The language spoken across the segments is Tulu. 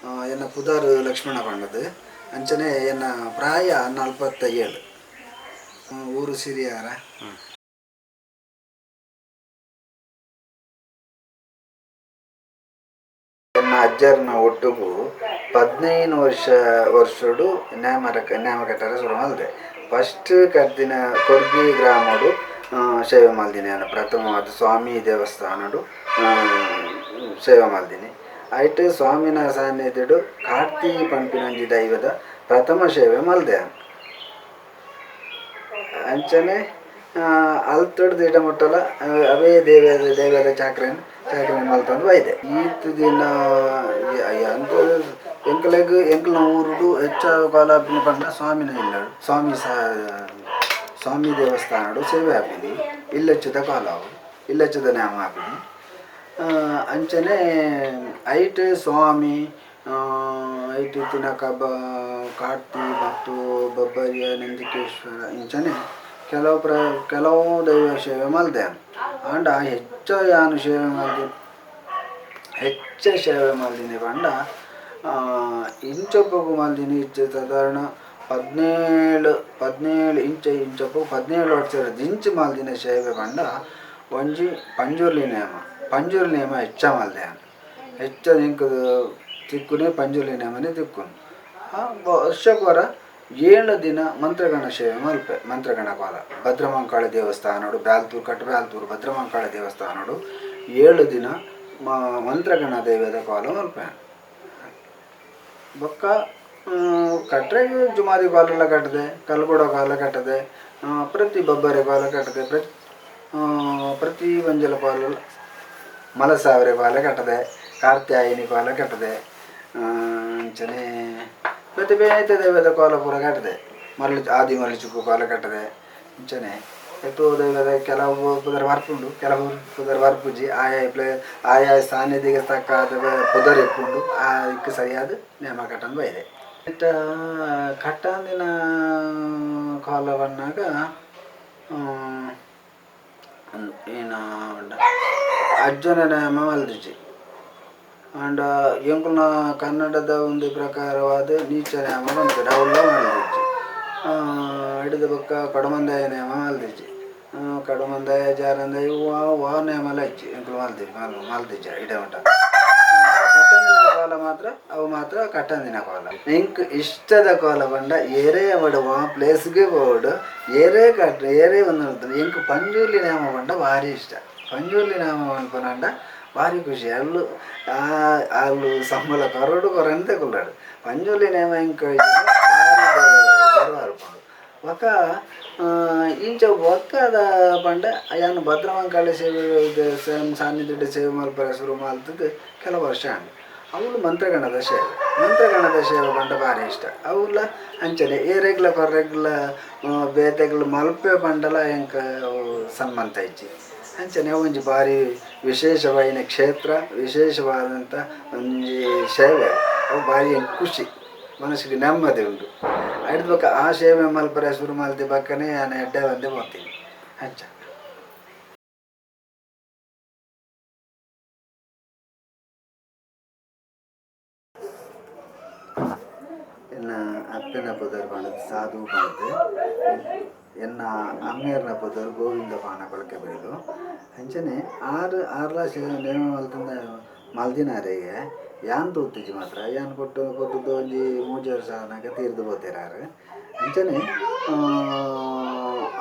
ಎನ್ನ ಪುದರ್ ಲಕ್ಷ್ಮಣ ಪಂಡದು ಅಂಚನೆ ಎನ್ನ ಪ್ರಾಯ 47. ಊರು ಸಿರಿಯಾರ. ಎನ್ನ ಅಜ್ಜರ್ನ ಒಟ್ಟುಗು 15 ವರ್ಷಡು ನ್ಯಾಮ ಕಟ್ಟರೆ ಶುರು ಮಲ್ದೆ. ಫಸ್ಟ್ ಕರ್ದಿನ ಕೊರ್ಗಿ ಗ್ರಾಮಡು ಸೇವೆ ಮಲ್ದಿನಿ. ಪ್ರಥಮವಾದ ಸ್ವಾಮಿ ದೇವಸ್ಥಾನಡು ಸೇವೆ ಮಲ್ದಿನಿ. ಐಟ್ ಸ್ವಾಮಿನ ಸಾನ್ನಿಧ್ಯಡು ಕಾರ್ತಿ ಪನ್ಪಿನಂಜಿ ದೈವದ ಪ್ರಥಮ ಸೇವೆ ಮಲ್ದೆ. ಅಂಚನೆ ಅಲ್ತುಡ್ದು ಇಡ ಮುಟ್ಟಲ ಅವೇ ದೇವದ ಚಾಕ್ರನ್ ಚಾಕ್ರನ್ ಮಲ್ತೊಂದು ಬೈದೆ. ಈತ್ ದಿನ ಅಂತ ಎಂಕ್ಲೆಗ್ ಎಂಕ್ಲ್ನ ಊರುಡು ಹೆಚ್ಚ ಕಾಲ ಪಂಡ ಸ್ವಾಮಿನ ಇಲ್ಲಡು ಸ್ವಾಮಿ ದೇವಸ್ಥಾನಡು ಸೇವೆ ಆಪಿನಿ. ಇಲ್ಲಚ್ಚದ ಕಾಲವು ಇಲ್ಲಚ್ಚದ ನ್ಯಾಮ ಆಪಿನಿ. ಅಂಚನೆ ಐಟ್ ಸ್ವಾಮಿ ಐಟ್ ಇತ್ತಿನ ಕಬ ಕಾರ್ತಿ ಮತ್ತು ಬಬ್ಬರಿಯ ನಂದಿಕೇಶ್ವರ ಇಂಚನೆ ಕೆಲವು ದೈವ ಸೇವೆ ಮಲ್ದೆ. ಆಂಡ ಹೆಚ್ಚ ಯಾನು ಸೇವೆ ಮಲ್ದಿ ಹೆಚ್ಚ ಸೇವೆ ಮಲ್ದಿನಿ ಪಂಡ ಇಂಚಪ್ಪಗು ಮಲ್ದಿನಿ. ಇಚ್ಚೆ ಸಾಧಾರಣ 17 ಇಂಚ ಇಂಚಪ್ಪು 17 ವರ್ಷದ ಇಂಚು ಮಲ್ದಿನ ಸೇವೆ ಪಂಡ ಒಂಜಿ ಪಂಜುರ್ಲಿ ನೇಮ. ಪಂಜುರ್ಲಿ ನೇಮ ಹೆಚ್ಚ ಮಲ್ದೆ. ಹೆಚ್ಚ ಎಂಕ್ ತಿಕ್ಕುನೆ ಪಂಜುರ್ಲಿ ನೇಮನೇ ತಿಕ್ಕುನು. ವರ್ಷಕ್ಕೊರ 7 ದಿನ ಮಂತ್ರಗಣ ಸೇವೆ ಮಲ್ಪೆ. ಮಂತ್ರಗಣ ಕಾಲ ಭದ್ರಮಂಕಾಳ ದೇವಸ್ಥಾನಡು ಬ್ಯಾಲ್ತೂರು ಕಟ್ ಬ್ಯಾಲ್ತೂರು ಭದ್ರಮಂಕಾಳ ದೇವಸ್ಥಾನಡು 7 ದಿನ ಮಂತ್ರಗಣ ದೈವದ ಕಾಲ ಮಲ್ಪೆ. ಬೊಕ್ಕ ಕಟ್ರೆಗ್ ಜುಮಾದಿ ಕಾಲೆಲ್ಲ ಕಟ್ಟದೆ, ಕಲ್ಗೋಡ ಕಾಲ ಕಟ್ಟದೆ, ಪ್ರತಿ ಬಬ್ಬರೆ ಕಾಲ ಕಟ್ಟದೆ, ಪ್ರತಿ ಒಂಜಲ ಕಾಲ ಮಲಸಾವರೆ ಕಾಲ ಕಟ್ಟದೆ, ಕಾರ್ತ್ಯಾಯಿನಿ ಕಾಲ ಕಟ್ಟದೆ, ಅಂಚನೆ ಪ್ರತಿ ಬೇತೆ ದೈವದ ಕೋಲ ಪೂರ ಕಟ್ಟದೆ, ಮರಳು ಆದಿ ಮರಳು ಚುಕ್ಕು ಕೋಲ ಕಟ್ಟದೆ. ಅಂಚನೆ ಎತ್ತೋ ದೈವದ ಕೆಲವು ಪುದರ್ ಬರ್ಪುಂಡು, ಕೆಲವು ಪುದರ್ ಬರ್ಪುಜಿ. ಆಯಾ ಪ್ಲೇ ಆಯಾ ಸಾನ್ನಿಧಿಗೆ ತಕ್ಕ ಪುದರ್ ಇಪ್ಪುಂಡು, ಆ ಇಕ್ ಸರಿಯಾದ ನೇಮ ಕಟ್ಟಂದು ಬೈದೆ. ಇತ್ತ ಕಟ್ಟಂದಿನ ಕಾಲ ಬನ್ನಾಗ ಏನ ಅಜ್ಜನ ನೇಮ ಮಲ್ದಿಜಿ. ಆಂಡ ಎಂಕುಲ್ನ ಕನ್ನಡದ ಒಂದು ಪ್ರಕಾರವಾದ ನೀಚ ನೇಮ ಬಂತು ಅವುಲ್ಲ ಮಲ್ದಿಜ್ಜಿ. ಹಿಡಿದ ಬೊಕ್ಕ ಕಡಮಂದಾಯ ನೇಮ ಮಲ್ದಿಜ್ಜಿ. ಕಡಮಂದಾಯ ಜಾರಂದಾಯ ವಾ ವಾ ನೇಮಲ ಇಜ್ಜಿ ಎಂಕುಲು ಮಲ್ದಿಜಿ ಮಲ್ದಿಜ್ಜ ಇಡೆ ಮಟ್ಟ. ಕಟ್ಟಂದಿನ ಕೋಲ ಮಾತ್ರ ಅವು ಮಾತ್ರ ಕಟ್ಟಂದಿನ ಕೋಲ. ಎಂಕ್ ಇಷ್ಟದ ಕೋಲ ಪಂಡ ಏರೇ ಅವಡು ವಾ ಪ್ಲೇಸ್ಗೆ ಪೋವಡು ಏರೇ ಕಟ್ಟ ಏರೇ ಒಂದು ಎಂಕ್ ಪಂಜುರ್ಲಿ ನೇಮ ಪಂಡ ಭಾರಿ ಇಷ್ಟ. ಪಂಜುರ್ಲಿ ನೇಮ ಪನ್ಪುನಂಡ ಭಾರಿ ಖುಷಿ. ಅಲ್ಲು ಅಲ್ಲು ಸಂಬಳ ಕರೋಡು ಕೊರಂತೆ ಕುಲ್ಲಾಡು ಪಂಜುರ್ಲಿ ನೇಮ ಎಂಕ್ ಭಾರಿ ಬೊಕ ಇಂಚ ಬೊಕ್ಕದ ಪಂಡ ಯಾನ್ ಭದ್ರಮಂಕಾಳಿ ಸೇವೆ ಸಾನ್ನಿಧ್ಯಡ್ ಸೇವೆ ಮಲ್ಪರೆ ಶುರು ಮಲ್ತುದು ಕೆಲವು ವರ್ಷ ಆಂಡ್. ಅವುಲು ಮಂತ್ರಗಣದ ಸೇವೆ, ಮಂತ್ರಗಣದ ಸೇವೆ ಪಂಡ ಭಾರಿ ಇಷ್ಟ. ಅವುಲ ಅಂಚನೆ ಏರೆಗ್ಲ ಕೊರೆಗ್ಲ ಬೇತೆಗ್ಲ ಮಲ್ಪೆ ಪಂಡಲ ಎಂಕ್ ಅವು ಸಮ್ಮಂತ ಇಜ್ಜಿ. ಅಂಚನೆ ಒಂಜಿ ಭಾರಿ ವಿಶೇಷವಾಯಿನ ಕ್ಷೇತ್ರ, ವಿಶೇಷವಾದಂಥ ಒಂಜಿ ಸೇವೆ ಅವು ಭಾರಿ ಎಂಕ್ ಖುಷಿ, ಮನಸ್ಸಿಗೆ ನೆಮ್ಮದಿ ಉಂಡು. ಐಡ್ದ್ ಬೊಕ್ಕ ಆ ಸೇವೆ ಮಲ್ಪರೆ ಶುರು ಮಲ್ತಿ ಬೊಕ್ಕನೆ ಯಾನ್ ಎಡ್ಡೆ ಒಂದೇ ಪೋತೀನಿ ಅಂಚ. ಎನ್ನ ಅಪ್ಪೆನ ಪುದರ್ ಪಂಡುದು ಸಾಧು ಪಂಡುದು, ಎನ್ನ ಅಮ್ಮೆರ್ನ ಪುದರ್ ಗೋವಿಂದ ಪಾಣ ಕೊಳಕೆ ಬೈಲು. ಅಂಚನೆ ಆರು ಆರ್ಲ ನೇಮ ಮಲ್ತಂದ ಮಲ್ದಿನಾರೆಗೆ ಯಾನ್ ತೂತಿಜಿ ಮಾತ್ರ. ಯಾನ್ ಪೊಟ್ಟು ಪೊತ್ತುದು ಒಂಜಿ 3 ವರ್ಷ ಆನಗ ತೀರ್ದು ಪೋತೆರ್. ಅಂಚನೆ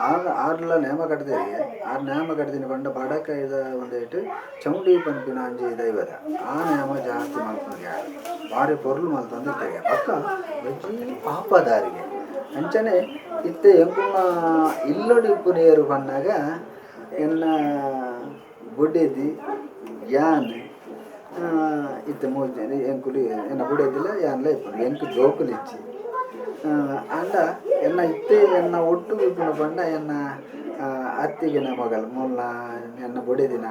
ಆರ್ ಆರ್ಲ ನೇಮ ಕಟ್ದೇರಿಗೆ. ಆರ್ ನೇಮ ಕಟ್ದಿನಿ ಪಂಡ ಬಡಕೈದ ಒಂದೇಟ್ ಚೌಂಡಿ ಪನ್ಪಿನ ಒಂಜಿ ದೈವದ ಆ ನೇಮ ಜಾಸ್ತಿ ಮಲ್ಪುನಿಗೆ ಬಾರಿ ಪೊರ್ಲು ಮಲ್ತೊಂದಿತ್ತೆಗೆ. ಬೊಕ್ಕ ಬಜ್ಜಿ ಪಾಪದಾರಿಗೆ. ಅಂಚನೆ ಇತ್ತೆ ಎಂಕುಲ್ನ ಇಲ್ಲಡ್ ಇಪ್ಪುನ ಏರು ಪನ್ನಗ ಎನ್ನ ಬೊಡೆದಿ ಯಾನ್ ಇತ್ತೆ ಮೂಜಿ ಜನ ಎಂಕುಲು ಎನ್ನ ಬೊಡೆದಿಲ ಯಾನ್ಲ ಇಪ್ಪುನು. ಎಂಕ್ ಜೋಕುಲು ಇಜ್ಜಿ. ಆಂಡ ಎನ್ನ ಇತ್ತೆ ಎನ್ನ ಒಟ್ಟುಗು ಇಪ್ಪುನ ಪಂಡ ಎನ್ನ ಅತ್ತಿಗೆನ ಮಗಲ್ ಮೊಲ್ಲ ಎನ್ನ ಬೊಡೆದಿನ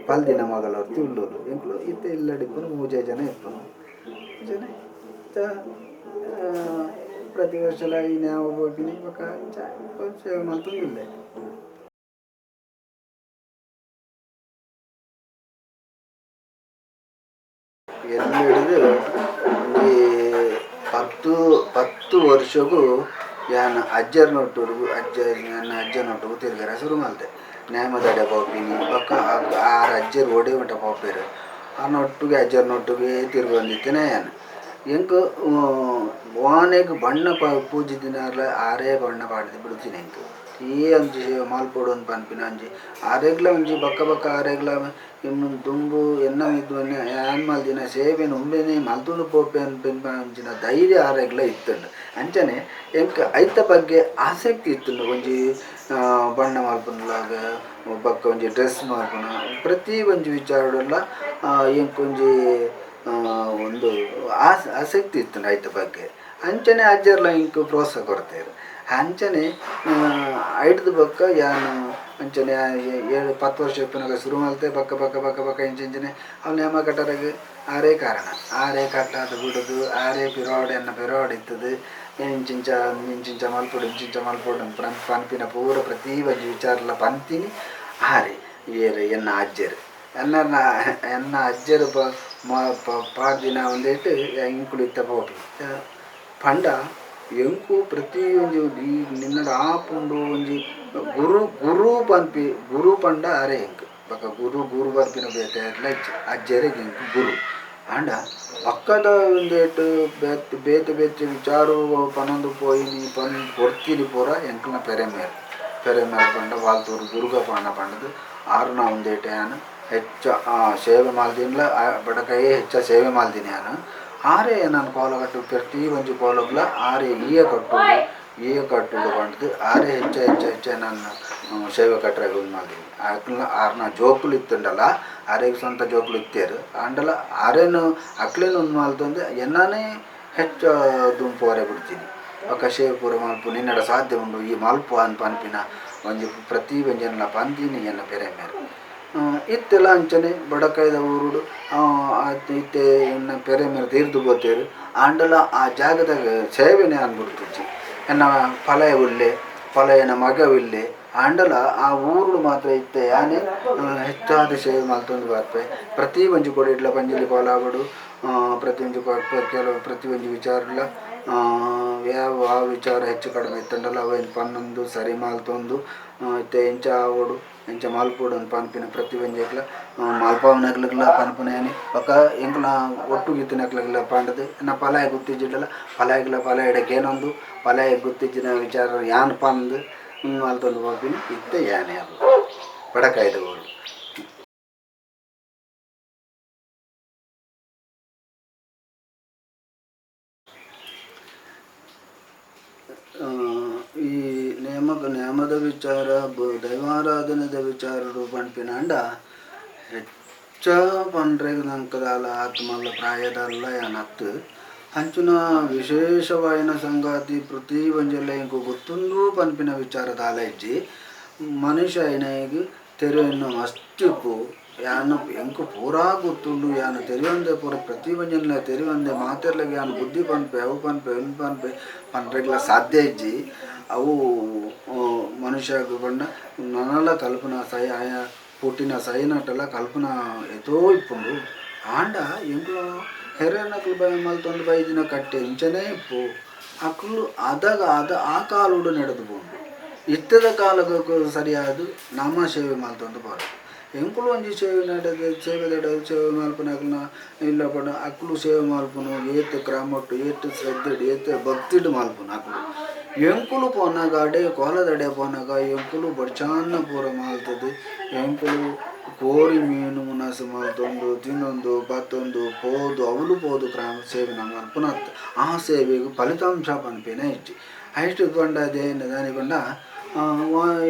ಪಲ್ದಿನ ಮಗಲ್ ಒರ್ತಿ ಉಲ್ಲೊಲು. ಎಂಕುಲು ಇತ್ತೆ ಇಲ್ಲಡ್ ಇಪ್ಪುನು ಮೂಜೇ ಜನ ಇಪ್ಪುನು. ಅಂಚನೆ ಇತ್ತೆ ಪ್ರತಿ ವರ್ಷಲ ಈ ನೇಮ ಪೋಪಿನಿ ಬೊಕ ಇಂಚ ಸೇವೆ ಮಲ್ತೊಂದುಲ್ಲೆ. ಎಲ್ಲಿಡಿದು ಒಂಜಿ 10 ವರ್ಷಗೂ ಯಾನ್ ಅಜ್ಜರ್ನೊಟ್ಟುಗು ನನ್ನ ಅಜ್ಜನೊಟ್ಟುಗು ತಿರುಗರೆ ಶುರು ಮಲ್ತೆ. ನೇಮದಡೆ ಪೋಪಿನಿ ಬೊಕ್ಕ ಆರ್ ಅಜ್ಜರ್ ಓಡೆ ಮಟ್ಟ ಪೋಪೆರ್ ಆರ್ನೊಟ್ಟುಗೆ ಅಜ್ಜರ್ನೊಟ್ಟುಗೆ ತಿರುಗೊಂದಿತ್ತೇನೆ ಯಾನ್. ಎಂಕ್ ವಾನೆಗ್ ಬಣ್ಣ ಪೂಜಿದಿನಾರ್ಲ ಆರೇ ಬಣ್ಣ ಪಾಡ್ದು ಬಿಡ್ತೀನಿ ಎಂಕ್. ಈ ಒಂಜಿ ಸೇವೆ ಮಲ್ಪೊಡು ಅಂದ್ ಪನ್ಪಿನ ಒಂಜಿ ಆರೆಗ್ಲ ಒಂಜಿ ಬೊಕ್ಕ ಬೊಕ್ಕ ಆರೆಗ್ಲ ದುಂಬು ಎನ್ನ ಮಿತ್ತ್ ಯಾನ್ ಮಲ್ದಿನ ಸೇವೆನ್ ಉಂಬೆನೆ ಮಲ್ತೊಂದು ಪೋಪೆ ಅನ್ಪಿನ ಒಂಜಿನ ಧೈರ್ಯ ಆರೆಗ್ಲ ಇತ್ತುಂಡು. ಅಂಚನೆ ಎಂಕ್ ಐತ ಬಗ್ಗೆ ಆಸಕ್ತಿ ಇತ್ತುಂಡು. ಒಂಜಿ ಬಣ್ಣ ಮಲ್ಪುನಲಾಗ ಬೊಕ್ಕ ಒಂಜಿ ಡ್ರೆಸ್ ಮಲ್ಪುನ ಪ್ರತಿ ಒಂಜಿ ವಿಚಾರಡುಲ ಎಂಕ್ ಒಂಜಿ ಒಂದು ಆಸಕ್ತಿ ಇತ್ತುಂಡು ಐತ ಬಗ್ಗೆ. ಅಂಚನೆ ಅಜ್ಜರ್ಲ ಎಂಕ್ ಪ್ರೋತ್ಸಾಹ ಕೊರ್ತೆರ್. ಅಂಚನೆ ಐಡ್ದ್ ಬೊಕ್ಕ ಯಾನ್ ಅಂಚನೆ 7 10 ವರ್ಷ ಇಪ್ಪುನಗ ಶುರು ಮಲ್ತೆ. ಬೊಕ್ಕ ಬೊಕ್ಕ ಬೊಕ್ಕ ಬೊಕ್ಕ ಇಂಚ ಇಂಚನೆ ಅವು ನೇಮ ಕಟ್ಟರೆಗ್ ಆರೇ ಕಾರಣ. ಆರೇ ಕಟ್ಟಾದ್ ಬಿಡುದು ಆರೇ ಪಿರೋಡ್ ಎನ್ನ ಪಿರೋಡ್ ಇತ್ತದು ಇಂಚಿಂಚ ಇಂಚಿಂಚ ಮಲ್ಪೊಡು ಇಂಚಿಂಚ ಮಲ್ಪೊಡು ಪನ್ಪಿನ ಪೂರ ಪ್ರತಿ ಒಂಜಿ ವಿಚಾರಲ ಪಂತಿನಿ ಆರೇ. ಏರ್ ಎನ್ನ ಅಜ್ಜೆರ್ ಎನ್ನ ಎನ್ನ ಅಜ್ಜೆರ್ ಪಾಡ್ದಿನ ಒಂದೇಟ್ ಎಂಕುಲು ಇತ್ತ ಪೋಪಿ ಪಂಡ ಎಂಕು ಪ್ರತಿ ಒಂಜಿ ಈ ನಿನ್ನಡ ಆಪುಂಡು ಒಂಜಿ ಗುರು ಗುರು ಪನ್ಪಿ ಗುರು ಪಂಡ ಆರೇ ಎಂಕ್. ಬೊಕ್ಕ ಗುರು ಗುರು ಪನ್ಪಿನ ಬೇತೆ ಏರ್ಲ ಇಜ್ಜಿ, ಅಜ್ಜೆರೆಗ್ ಎಂಕ್ ಗುರು. ಆಂಡ ಪಕ್ಕದ ಒಂದೇಟ್ ಬೇತೆ ಬೇತೆ ಬೇತೆ ವಿಚಾರ ಪನೊಂದು ಪೋಯಿನಿ ಕೊರ್ತಿನಿ ಪೂರ ಎಂಕ್ಲನ ಪೆರೆಮೇರ್. ಪೆರೆಮೇರ್ ಪಂಡ ವಾಲ್ತೂರು ದುರ್ಗಪ್ಪಣ್ಣ ಪಂಡ್ದು ಆರ್ನ ಒಂದೇಟ್ ಯಾನ್ ಹೆಚ್ಚ ಸೇವೆ ಮಲ್ದಿನ್ಲ ಬಡಕೈ ಹೆಚ್ಚ ಸೇವೆ ಮಲ್ದಿನಿ ಯಾನ್. ಆರೇ ನಾನು ಕೋಲ ಕಟ್ಟು ಪ್ರತಿ ಒಂಜಿ ಕೋಲಗ್ಲ ಆರೇ ಈಯ ಕಟ್ಟುಂಡು ಈಯ ಕಟ್ಟುಂಡು ಪಂಡ್ದು ಆರೇ ಹೆಚ್ಚ ಹೆಚ್ಚ ಹೆಚ್ಚ ನನ್ನ ಸೇವೆ ಕಟ್ಟರೆ ಉಂದು ಮಲ್ದಿನಿ. ಅಕ್ಲ್ನ ಆರ್ನ ಜೋಕುಲು ಇತ್ತುಂಡಲ ಆರೆಗ್ ಸ್ವಂತ ಜೋಕುಲು ಇತ್ತೇರು ಆಂಡಲ ಆರೇನು ಅಕ್ಲೇನು ಉಂದು ಮಲ್ತೊಂದು ಎನ್ನನೇ ಹೆಚ್ಚ ದುಂಪುವರೆ ಬಿಡ್ತೀನಿ. ಬೊಕ್ಕ ಸೇವೆ ಪೂರ ಮಲ್ಪು ನಿನ್ನಡ ಸಾಧ್ಯ ಉಂಡು ಈ ಮಲ್ಪು ಅನ್ ಪನ್ಪಿನ ಒಂಜಿ ಪ್ರತಿ ಒಂಜೆನ್ಲ ಪಂತಿನಿ ಎನ್ನ ಪೆರೆಮೇರ್. ಇತ್ತೆಲ ಅಂಚನೆ ಬಡಕಾಯ್ದ ಊರುಡು ಇತ್ತೆ ಎನ್ನ ಪೆರೆಮೇರ್ ತೀರ್ದು ಪೋತೇರು. ಆಂಡಲ ಆ ಜಾಗದಾಗ ಸೇವೆನೆ ಅನ್ಬಿಡ್ತಿಜ್ಜಿ. ಎನ್ನ ಫಲಯ ಉಲ್ಲೆ ಫಲಯನ ಮಗವಿಲ್ಲೆ ಆಂಡಲ ಆ ಊರುಡು ಮಾತ್ರ ಇತ್ತೆ ಯಾನೆ ಹೆಚ್ಚಾದ ಸೇವೆ ಮಲ್ತೊಂದು ಬರ್ಪೆ. ಪ್ರತಿ ಒಂಜಿ ಕೊಡಿಡ್ಲ ಪಂಜಿಲಿ ಕೋಲಾವಡು ಪ್ರತಿ ಒಂಜಿ ಕೆಲವು ಪ್ರತಿ ಒಂಜಿ ವಿಚಾರಲ ಯಾವ ಆ ವಿಚಾರ ಹೆಚ್ಚು ಕಡಿಮೆ ಇತ್ತಂಡಲ ಅವೇನು ಪನ್ನೊಂದು ಸರಿ ಮಲ್ತೊಂದು ಇತ್ತೆ ಎಂಚ ಆವೊಡು ಎಂಚ ಮಲ್ಪೊಡು ಅಂದ್ ಪನ್ಪಿನ ಪ್ರತಿ ಒಂಜೆಗ್ಲ ಮಲ್ಪಾವನಗ್ಲಗ್ಲ ಪನ್ಪುನೇನೆ. ಬೊಕ್ಕ ಎಂಕ್ಲ ಒಟ್ಟುಗಿತ್ತಿನಕ್ಲೆಗ್ಲ ಪಂಡ್ದ್ ಎನ್ನ ಪಲಾಯ ಗುತ್ತಿಜ್ಜಿಡಲ ಪಲಾಯಗ್ಲ ಪಲಾಯಡ ಕೇನೊಂದು ಪಲಾಯ ಗುತ್ತಿಜ್ಜಿನ ವಿಚಾರ ಯಾನ್ ಪಂದ್ ಮಲ್ತೊಂದು ಪೋಪಿನಿ ಇತ್ತೆ ಯಾನೇ ಅವು ಬಡಕಾಯ್ದ ಊರು. ಈ ನೇಮದ ವಿಚಾರ ದೈವಾರಾಧನೆದ ವಿಚಾರಡು ಪನ್ಪಿನಾಂಡ ಹೆಚ್ಚ ಪನ್ರೆಗ್ ನಂಕದಾಲ ಆತ್ಮಲ್ಲ ಪ್ರಾಯದಲ್ಲ ಯಾನತ್ತು ಅಂಚಿನ ವಿಶೇಷವಾಯಿನ ಸಂಗಾತಿ ಪ್ರತಿ ಒಂಜೆಲ್ಲ ಎಂಕು ಗೊತ್ತುಂಡು ಪನ್ಪಿನ ವಿಚಾರದಾಲ ಇಜ್ಜಿ. ಮನುಷ್ಯ ಐನಗ್ ತೆರೆಯನ್ನು ಮಸ್ತಿಪ್ಪು ಯಾನು ಎಂಕು ಪೂರಾ ಗೊತ್ತುಂಡು ಯಾನು ತೆರೆಯೊಂದೆ ಪೂರ ಪ್ರತಿ ಒಂಜೆಲ್ಲ ತೆರೆಯೊಂದೆ ಮಾತೆರ್ಲಗ ಯಾನು ಬುದ್ಧಿ ಪನ್ಪೆ ಅವು ಪನ್ಪೆ ಇವು ಪನ್ಪೆ ಪನ್ರೆಗ್ಲ ಸಾಧ್ಯ ಇಜ್ಜಿ. ಅವು ಮನುಷ್ಯಗ್ ಪಂಡ ನನಲ ಕಲ್ಪನಾ ಸೈ ಆಯ ಪುಟ್ಟಿನ ಸೈನಟಲ ಕಲ್ಪನಾ ಏತೋ ಇಪ್ಪುಂಡು. ಆಂಡ ಎಂಕ್ಲು ಹೆರೆನಕ್ಲು ಬೈ ಮಲ್ತೊಂದು ಬೈದಿನ ಕಟ್ಟೆ ಇಂಚನೇ ಇಪ್ಪು ಅಕ್ಲು ಅದಾಗ ಅದ ಆ ಕಾಲುಡು ನಡೆದು ಪೋಂಡು. ಇತ್ತದ ಕಾಲಕ್ಕೆ ಸರಿಯಾದ ನಮ್ಮ ಸೇವೆ ಮಲ್ತೊಂದು ಪೋರು. ಎಂಕುಲು ಒಂಜಿ ಸೇವೆ ನಡೆದ ಸೇವೆದಡ ಸೇವೆ ಮಲ್ಪುನಕ್ಲ್ನ ಇಲ್ಲ ಪಂಡ ಅಕ್ಲು ಸೇವೆ ಮಲ್ಪುನು ಏತ್ ಕ್ರಮೊಟ್ಟು ಏತ್ ಶ್ರದ್ಧೆಡ್ ಏತ್ ಭಕ್ತಿಡ್ ಮಲ್ಪುನು ಅಕ್ಲು. ಎಂಕುಲು ಪೋನಾಗ ಅಡೆ ಕೋಲದಡೆ ಪೋನಾಗ ಎಂಕುಲು ಬಡ್ಚಾನ್ನ ಪೂರ ಮಲ್ತದು ಎಂಕುಲು ಕೋರಿ ಮೀನು ಮುನಸು ಮಲ್ತೊಂದು ತಿನ್ನೊಂದು ಬತ್ತೊಂದು ಪೋದು ಅವಲು ಪೋದು ಕ್ರಮ ಸೇವೆ ನಮ್ಮ ಮಲ್ಪುನತ್ತು ಆ ಸೇವೆಗ್ ಫಲಿತಾಂಶ ಪನ್ಪಿನ ಇಜ್ಜಿ. ಐಟ್ ಪಂಡ ಅದೇನು ದಾನಿ ಪಂಡ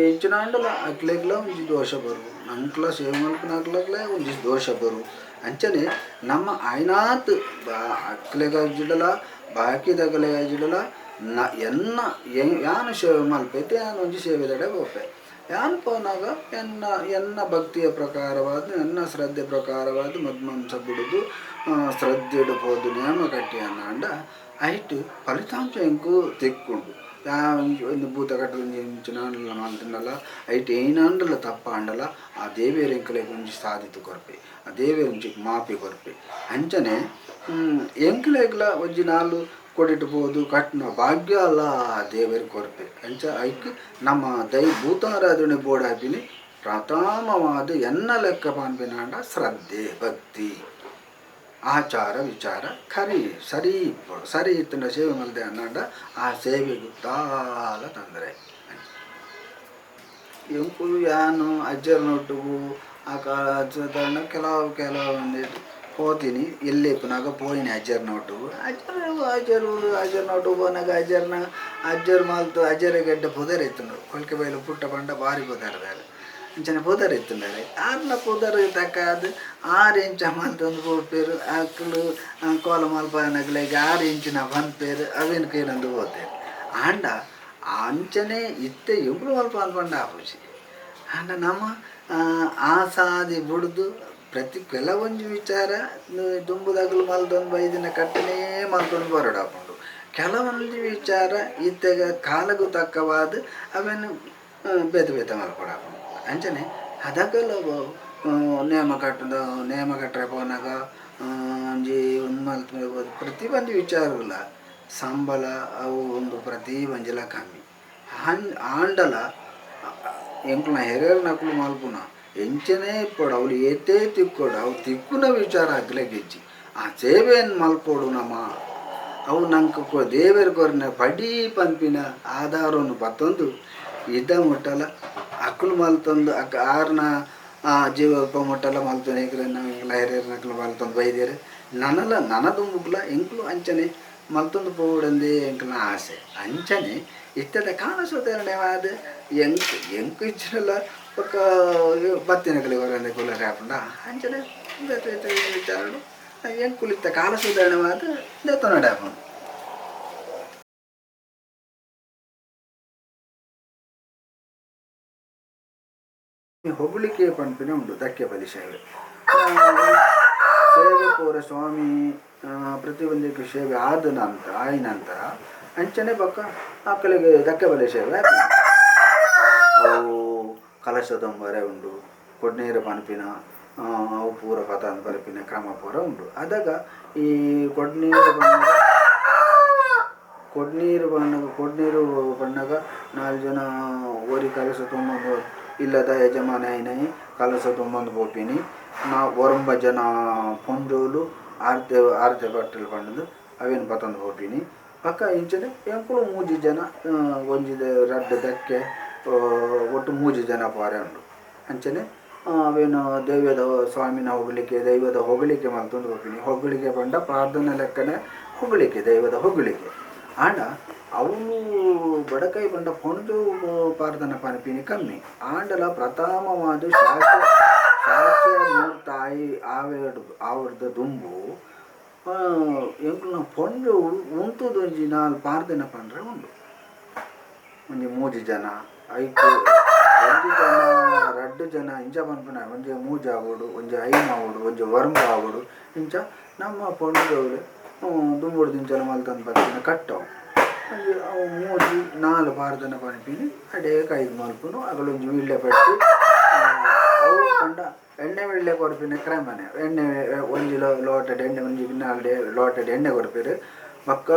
ಎಂಚಿನ ಆಂಡಲ ಅಕ್ಲೆಗ್ಲ ಒಂಜಿ ದೋಷ ಬರು ನಂಕ್ಲ ಸೇವೆ ಮಲ್ಪುನಕ್ಲೆಗ್ಲ ಒಂಜಿ ದೋಷ ಬರು. ಅಂಚನೆ ನಮ್ಮ ಆಯ್ನಾತ್ ಅಕ್ಲೆಗಾಜಿಡಲ ಬಾಕಿದಕಲೆಗಾಜಿಡಲ ನ ಎನ್ನ ಯಾನ್ ಸೇವೆ ಮಲ್ಪೈತೆ ಯಾನ್ ಒಂಜಿ ಸೇವೆದಡೆ ಪೋಪೆ. ಯಾನ್ ಪೋನಾಗ ಎನ್ನ ಎನ್ನ ಭಕ್ತಿಯ ಪ್ರಕಾರವಾದ ಎನ್ನ ಶ್ರದ್ಧೆ ಪ್ರಕಾರವಾದ ಮದ್ಮಾಂಸ ಬಿಡುದು ಶ್ರದ್ಧೆಡ್ ಪೋದು ನೇಮ ಕಟ್ಟಿಯನ್ನಾಂಡ ಐಟ್ ಫಲಿತಾಂಶ ಎಂಕು ತಿಕ್ಕುಂಡು. ಒಂಜಿ ಒಂದು ಭೂತ ಕಟ್ಟುದು ಇಂಚಿನ ಆಂಡಲ ಮಲ್ತ್ಂಡಲ ಐಟ್ ಏನಾಂಡಲ ತಪ್ಪಾಂಡಲ ಆ ದೇವೆರ್ ಎಂಕಲೆಗ್ ಒಂಜಿ ಸಾದಿತ್ ಕೊರ್ಪೆ ಆ ದೇವೆರ್ ಒಂಜಿ ಮಾಪಿ ಕೊರ್ಪೆ. ಅಂಚನೆ ಎಂಕಲೆಗ್ಲ ಒಂಜಿ ನಾಲ್ ಕೊಡಿಟ್ ಪೋದು ಕಟ್ಟುನ ಭಾಗ್ಯಲ ದೇವೆರ್ ಕೊರ್ಪೆ. ಅಂಚ ಐಕ್ ನಮ್ಮ ದೈ ಭೂತಾರಾಧನೆ ಬೋಡಾಪಿನಿ ಪ್ರಥಮವಾದ್ ಎನ್ನ ಲೆಕ್ಕ ಪನ್ಪಿನಾಂಡ ಶ್ರದ್ಧೆ ಭಕ್ತಿ ಆಚಾರ ವಿಚಾರ ಖರಿ ಸರಿ ಇಪ್ಪೊಡು ಸರಿ ಇತ್ತುಂಡ ಸೇವೆ ಮಲ್ದೆ ಅಂದಾಂಡ ಆ ಸೇವೆಗ್ ದಾಲ ತೊಂದರೆ. ಎಂಕುಲು ಯಾನ್ ಅಜ್ಜೆರ್ನೊಟ್ಟುಗು ಆ ಕಾಲ ಕೆಲವು ಕೆಲವು ಒಂಜಿ ಪೋತೀನಿ ಎಲ್ಲೆ ಇಪ್ಪುನಗ ಪೋಯಿನಿ ಅಜ್ಜೆರ್ನೊಟ್ಟುಗು ಅಜ್ಜೆರ್ ಅಜ್ಜೆರ್ ಅಜ್ಜೆರ್ನೊಟ್ಟುಗು ಪೋನಗ ಅಜ್ಜೆರ್ನ ಅಜ್ಜೆರ್ ಮಲ್ತ್ ಅಜ್ಜೆರೆಗ್ ಎಡ್ಡೆ ಪುದರ್ ಇತ್ತುಂಡು ಕೊಳ್ಕೆ ಬೈಲು ಪುಟ್ಟ ಪಂಡ ಬಾರಿ ಪುದರ್ ದಾರ್ ಅಂಚನೆ ಪುದರ್ ಇತ್ತುಂಡರೆ ಆರ್ನ ಪುದರ್ ತಕ್ಕಾದ್ ಆರ್ ಇಂಚ ಮಲ್ತೊಂದು ಪೋಪೆರ್ ಅಕುಲು ಕೋಲ ಮಲ್ಪಾನಕ್ಲೆಗ್ ಆರ್ ಇಂಚಿನ ಪನ್ಪೆರ್ ಅವೆನ್ ಕೇನೊಂದು ಪೋತೆರ್. ಆಂಡ ಅಂಚನೆ ಇತ್ತೆ ಎಂಕುಲು ಮಲ್ಪ ಪಂಡ ಆಪುಜಿ. ಆಂಡ ನಮ ಆ ಸಾದಿ ಬುಡ್ದು ಪ್ರತಿ ಕೆಲವೊಂಜಿ ವಿಚಾರ ದುಂಬುದಕುಲು ಮಲ್ತೊಂದು ಬೈದಿನ ಕಟ್ಟನೆ ಮಲ್ತೊಂದು ಬರೊಡಾಪುಂಡು. ಕೆಲವೊಂಜಿ ವಿಚಾರ ಇತ್ತೆಗ ಕಾಲಗು ತಕ್ಕವಾದ್ ಅವೆನ್ ಬೇತೆ ಬೇತೆ ಮಲ್ಪೊಡಾಪುಂಡು. ಅಂಚನೆ ಅದಗಲ ನೇಮ ಕಟ್ಟುದ ನೇಮ ಕಟ್ಟರೆ ಪೋನಗ ಒಂಜಿ ಉಂದು ಮಲ್ತ್ ಪ್ರತಿ ಒಂಜಿ ವಿಚಾರಲ ಸಂಬಳ ಅವು ಉಂದು ಪ್ರತಿ ಒಂಜಿಲ ಕಮ್ಮಿ ಆಂಡಲ ಎಂಕಲ್ನ ಹೆರಿಯರ್ನಕುಲು ಮಲ್ಪುನ ಎಂಚನೆ ಇಪ್ಪೊಡು ಅವ್ಲು ಏತೇ ತಿಕ್ಕೊಡು ಅವು ತಿಕ್ಕುನ ವಿಚಾರ ಅಗ್ಲೆಗ್ ಇಜ್ಜಿ. ಆ ಸೇವೆನ್ ಮಲ್ಪೊಡು ನಮ ಅವು ನಂಕ್ ದೇವೆರ್ ಕೊರ್ನ ಪಡಿ ಪನ್ಪಿನ ಆಧಾರನ್ ಪತ್ತೊಂದು ಇದ ಮುಟ್ಟಲ ಅಕುಲು ಮಲ್ತೊಂದು ಅಕ್ ಆರ್ನ ಜೀವ ಮುಟ್ಟಲ ಮಲ್ತೊಂದು ಎಂಕ್ಲೆನ ಎಂಕ್ಲ ಹಿರಿಯರ್ನಕುಲು ಮಲ್ತೊಂದು ಬೈದೆರ್. ನನಲ ನನ ದುಂಬುಗ್ಲ ಎಂಕುಲು ಅಂಚನೆ ಮಲ್ತೊಂದು ಪೋವೊಡುಂದೇ ಎಂಕ್ಲೆನ ಆಸೆ. ಅಂಚನೆ ಇತ್ತೆದ ಕಾಲ ಸುಧಾರಣೆ ಆದ್ ಎಂಕ್ ಎಂಕ್ ಇಜ್ಜಿಂಡಲ ಬೊಕ್ಕ ಬತ್ತಿನಕಲೆಗ್ ಒರಂದೆ ಕುಲ್ಲರೆ ಆಪುಂಡ ಅಂಚನೆ ಬೇತೆ ಬೇತೆ ವಿಚಾರಡ್ ಎಂಕುಲು ಇತ್ತೆ ಕಾಲ ಸುಧಾರಣೆ ಆದ್ ದೆತೊನೊಡೆ ಆಪುಂಡು. ಹೊಗಳಿಕೆ ಪನ್ಪಿನ ಉಂಡು ದಕ್ಕೆ ಬಲಿ ಸೇವೆ ಸೇವೆ ಪೂರ ಸ್ವಾಮಿ ಪ್ರತಿಯೊಂದಕ್ಕೆ ಸೇವೆ ಆದ ನಂತರ ಆಯಿ ನಂತರ ಅಂಚನೆ ಬೊಕ್ಕ ಅಕಲೆಗ್ ದಕ್ಕೆ ಬಲಿ ಸೇವೆ ಅವು ಕಲಶ ತುಂಬರೆ ಉಂಡು ಕೊಡ್ನೀರು ಪನ್ಪಿನ ಅವು ಪೂರ ಪತೊಂದು ಬರ್ಪಿನ ಕ್ರಮ ಪೂರ ಉಂಡು. ಅದಗ ಈ ಕೊಡ್ನೀರು ಕೊಡ್ನೀರು ಪನ್ನಗ ಕೊಡ್ನೀರು ಪನ್ನಗ ನಾಲ್ ಜನ ಒರಿ ಕಲಶ ತುಂಬೊಂದು ಇಲ್ಲದ ಯಜಮಾನೆ ಆಯಿನೈ ಕಲಶ ತುಂಬೊಂದು ಪೋಪಿನಿ ನಾ ಒರಂಬ ಜನ ಪೊಂಜೋಲು ಆರ್ತೆ ಆರ್ತೆ ಬಟ್ಟಲು ಪಂಡುದು ಅವೆನ್ ಪತೊಂದು ಪೋಪಿನಿ. ಬೊಕ್ಕ ಇಂಚನೆ ಎಂಕುಲು ಮೂಜಿ ಜನ ಒಂಜಿ ರಡ್ಡ್ ದಕ್ಕೆ ಒಟ್ಟು ಮೂಜಿ ಜನ ಪೋರೆ ಉಂಡು. ಅಂಚನೆ ಅವೇನು ದೈವದ ಸ್ವಾಮಿನ ಹೊಗಳಿಕೆ ದೈವದ ಹೊಗಳಿಕೆ ಮಲ್ತೊಂದು ಪೋಪಿನಿ. ಹೊಗಳಿಕೆ ಪಂಡ ಪ್ರಾರ್ಥನೆ ಲೆಕ್ಕನೆ ಹೊಗಳಿಕೆ ದೈವದ ಹೊಗಳಿಕೆ. ಆಂಡ ಅವುಲು ಬಡಕೈ ಪಂಡ ಪೊಂಜೋವು ಪ್ರಾರ್ಥನೆ ಪನ್ಪಿನಿ ಕಮ್ಮಿ. ಆಂಡಲ ಪ್ರಥಮವಾದ್ ಶಾಸ್ತ್ರ ಮೂರ್ತಾಯಿ ಆವೆಡ್ ಆವಡ್ದ ದುಂಬು ಎಂಕಲ್ನ ಪೊಂಜೋವು ಉಂತುದು ಒಂಜಿ ನಾಲ್ ಪ್ರಾರ್ಥನೆ ಪಂಡ್ರೆ ಉಂಡು. ಒಂಜಿ ಮೂಜಿ ಜನ ಐಕ್ ಒಂಜಿ ಜನ ರಡ್ಡ್ ಜನ ಇಂಚ ಪನ್ಪಿನ ಒಂಜಿ ಮೂಜಿ ಆವೊಡು ಒಂಜಿ ಐನ್ ಆವೊಡು ಒಂಜಿ ಒರ್ಂಬ ಆವೊಡು ಇಂಚ ನಮ್ಮ ಪೊಂಜೋವುಲು ದುಂಬುಡ್ದು ಇಂಚಲ ಮಲ್ತೊಂದು ಬತ್ತಿನ ಕಟ್ಟವು ಒಂಜಿ ಅವು ಮೂಜಿ ನಾಲ್ ಪ್ರಾರ್ಥನೆ ಪನ್ಪಿನಿ ಅಡೇಕ್ ಐದು ಮಲ್ಪುನು ಅಕುಲೊಂಜಿ ವೀಳ್ಯ ಪಟ್ಟಿ ಅವು ಪಂಡ ಎಣ್ಣೆ ವೀಳ್ಯ ಕೊರ್ಪಿನ ಕ್ರಮನೆ ಎಣ್ಣೆ ಒಂಜಿ ಲೋಟಡ್ ಎಣ್ಣೆ ಒಂಜಿ ನಾಲ್ ಲೋಟಡ್ ಎಣ್ಣೆ ಕೊರ್ಪೆರ್ ಬೊಕ್ಕ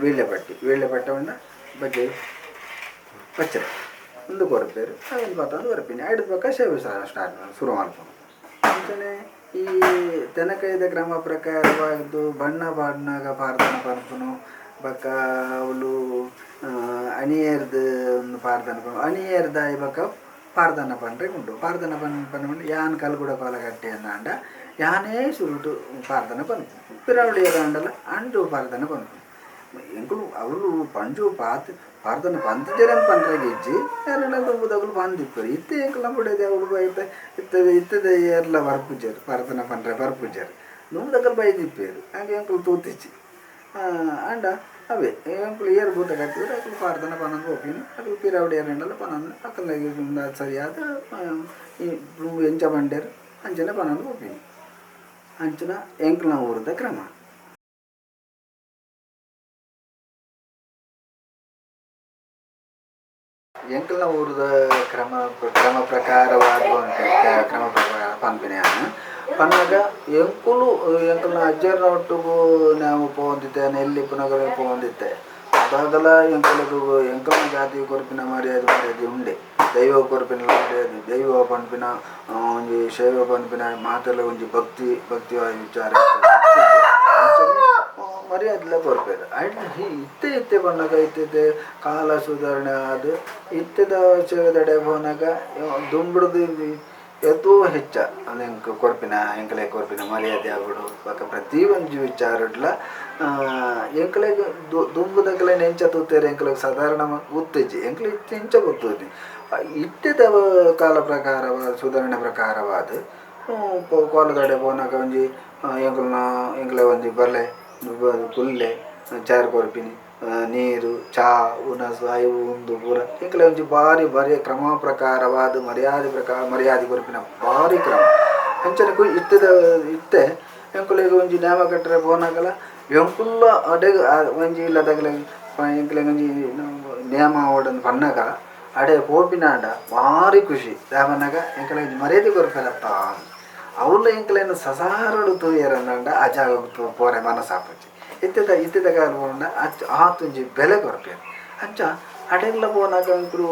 ವೀಳ್ಯ ಪಟ್ಟಿ ವೀಳ್ಯ ಪಟ್ಟಿ ಪಂಡ ಬಜ್ಜೈ ಪಚ್ಚೆ ಉಂದು ಕೊರ್ಪೆರ್ ಅವೆನ್ ಪತೊಂದು ಬರ್ಪಿನಿ ಐಡ್ದ್ ಬೊಕ್ಕ ಸೇವೆ ಸ್ಟಾರ್ಟ್ ಸುರು ಮಲ್ಪುನು. ಅಂಚನೆ ಈ ತೆನಕೈದ ಕ್ರಮ ಪ್ರಕಾರವಾದ್ ಬಣ್ಣ ಪಾಡ್ನಗ ಪ್ರಾರ್ಥನೆ ಪನ್ಪುನು ಬೊಕ್ಕ ಅವ್ಲು ಅಣಿಯರ್ದ್ ಒಂದು ಪ್ರಾರ್ಥನೆ ಅಣಿಯರ್ದ್ ಆಯಿ ಬೊಕ್ಕ ಪ್ರಾರ್ಥನೆ ಪನ್ರೆ ಉಂಡು. ಪ್ರಾರ್ಥನೆ ಪನ್ ಯಾನ್ ಕಲ್ಕುಡ ಕೋಲ ಕಟ್ಟೆ ಅಂದಾಂಡ ಯಾನೇ ಸುರುಟು ಪ್ರಾರ್ಥನೆ ಪನ್ಪುನು ಪಿರಾವಳಿ ಆಂಡಲ ಅಂಚ ಪ್ರಾರ್ಥನೆ ಪನ್ಪುನು. ಎಂಕುಲು ಅವ್ಲು ಪಂಜು ಪಾತ್ ಪ್ರಾರ್ಥನೆ ಪಂತಿಜೆರ್ ಪನ್ರೆಗ್ ಇಜ್ಜಿ ಏರೆಡ ದುಂಬುದಕುಲು ಪಂದಿಪ್ಪೆರ್. ಇತ್ತೆ ಎಂಕಲ್ನ ಬುಡೆದಿ ಅವ್ಲು ಇತ್ತೆ ಇತ್ತೆ ಇತ್ತೆದ ಏರ್ಲ ಬರ್ಪುಜೆರ್ ಪ್ರಾರ್ಥನೆ ಪನ್ರೆ ಬರ್ಪುಜೆರ್ ದುಂಬುದಕುಲು ಬೈದಿಪ್ಪೆರ್ ಆಂಡ ಎಂಕುಲು ತೂತಿಜಿ. ಆಂಡ ಅವೇ ಎಂಕುಲು ಏರ್ ಭೂತ ಕಟ್ಟುವೆರ್ ಅಕುಲು ಪ್ರಾರ್ಥನೆ ಪನೊಂದು ಪೋಪಿನಿ ಅಕುಲು ಪಿರಾವುಡು ಏರಾಂಡಲ ಪನೊಂದು ಅಕಲ್ನ ಸರಿಯಾದ್ ದುಂಬು ಎಂಚ ಪಂಡೆರ್ ಅಂಚನೆ ಪನೊಂದು ಪೋಪಿನಿ ಅಂಚಿನ ಎಂಕಲ್ನ ಊರುದ ಕ್ರಮ. ಎಂಕಲ್ನ ಊರದ ಕ್ರಮ ಕ್ರಮ ಪ್ರಕಾರವಾದ ಕ್ರಮ ಪ್ರಕಾರ ಪನ್ಪಿನ ಪನ್ನಗ ಎಂಕುಲು ಎಂಕಲ್ನ ಅಜ್ಜೆರ್ನ ಒಟ್ಟುಗು ನಾವು ಪೋವೊಂದಿತ್ತೆ, ಎಲ್ಲಿ ಪುನಗ ಪೋವೊಂದಿತ್ತೆ. ಅದಾಗಲ ಎಂಕಲೆಗ್ ಎಂಕಲ್ನ ಜಾತಿ ಕೊರ್ಪಿನ ಮರ್ಯಾದೆ ಮರ್ಯಾದೆ ಉಂಡೆ, ದೈವ ಕೊರ್ಪಿನ ಮರ್ಯಾದೆ, ದೈವ ಪನ್ಪಿನ ಒಂಜಿ ಶೈವ ಪನ್ಪಿನ ಮಾತೆಲ್ಲ ಒಂಜಿ ಭಕ್ತಿ ಭಕ್ತಿವಾದ ವಿಚಾರ ಅಂಚನೆ ಮರ್ಯಾದೆಲ ಕೊರ್ಪೆರ್. ಐಟ್ ಇತ್ತೆ ಇತ್ತೆ ಪನ್ನಗ ಇತ್ತೆ ಕಾಲ ಸುಧಾರಣೆ ಆದ್ ಇತ್ತೆದ ಸೇವೆದಡೆ ಪೋನಗ ದುಂಬುಡ್ದು ಏತೋ ಹೆಚ್ಚ ಎಂಕ್ ಕೊರ್ಪಿನ ಎಂಕಲೆಗ್ ಕೊರ್ಪಿನ ಮರ್ಯಾದೆ ಆವೊಡು ಬೊಕ ಪ್ರತಿ ಒಂಜಿ ವಿಚಾರಡ್ಲ ಎಂಕಲೆಗ್ ದುಂಬುದಕಲೆನ್ ಎಂಚ ತೂತೆರ್ ಎಂಕಲೆಗ್ ಸಾಧಾರಣ ಗೊತ್ತಿಜ್ಜಿ, ಎಂಕಲೆ ಇತ್ತೆ ಇಂಚ ಗೊತ್ತುಜ್ಜಿ. ಇತ್ತೆದ ಕಾಲ ಪ್ರಕಾರವಾದ ಸುಧಾರಣೆ ಪ್ರಕಾರವಾದ ಕೋಲದಡೆ ಪೋನಗ ಒಂಜಿ ಎಂಕಲ್ನ ಎಂಕಲೆ ಒಂಜಿ ಬರ್ಲೆ ಕುಲ್ಲೆ ಚಾರ್ ಕೊರ್ಪಿನಿ, ನೀರು ಚಾ ಉನಸು ಅವು ಉಂದು ಪೂರ ಎಂಕಲೆ ಒಂಜಿ ಬಾರಿ ಬಾರಿ ಕ್ರಮ ಪ್ರಕಾರವಾದ ಮರ್ಯಾದೆ ಪ್ರಕಾರ ಮರ್ಯಾದೆ ಕೊರ್ಪಿನ ಬಾರಿ ಕ್ರಮ. ಅಂಚನೆ ಇತ್ತೆದ ಇತ್ತೆ ಎಂಕುಲೆಗ್ ಒಂಜಿ ನೇಮ ಕಟ್ಟರೆ ಪೋನಗಲ ಎಂಕುಲ್ಲ ಅಡೆಗ್ ಒಂಜಿ ಇಲ್ಲದಗಲೆ ಎಂಕಲೆಗ್ ಒಂಜಿ ನೇಮ ಆವೊಡಂದ್ ಪನ್ನಗ ಅಡೆ ಪೋಪಿನಾಂಡ ಬಾರಿ ಖುಷಿ. ದಾಯೆ ಪನ್ನಗ ಎಂಕಲೆಗ್ ಒಂಜಿ ಮರ್ಯಾದೆ ಕೊರ್ಪೆರತ್ತ, ಅವುಲ ಎಂಕಲೆನ್ ಸಸಾರೊಡು ತೂಯೆರಂದಾಂಡ ಆ ಜಾಗಗ್ ಪೋರೆ ಮನಸ್ಸಾಪುಜಿ. ಇತ್ತೆದ ಇತ್ತೆದ ಕಾಲ ಪೋಂಡ ಆತೊಂಜಿ ಬೆಲೆ ಕೊರ್ಪೆರ್. ಅಂಚ ಅಡೆಗ್ಲ ಪೋನಗ ಎಂಕುಲು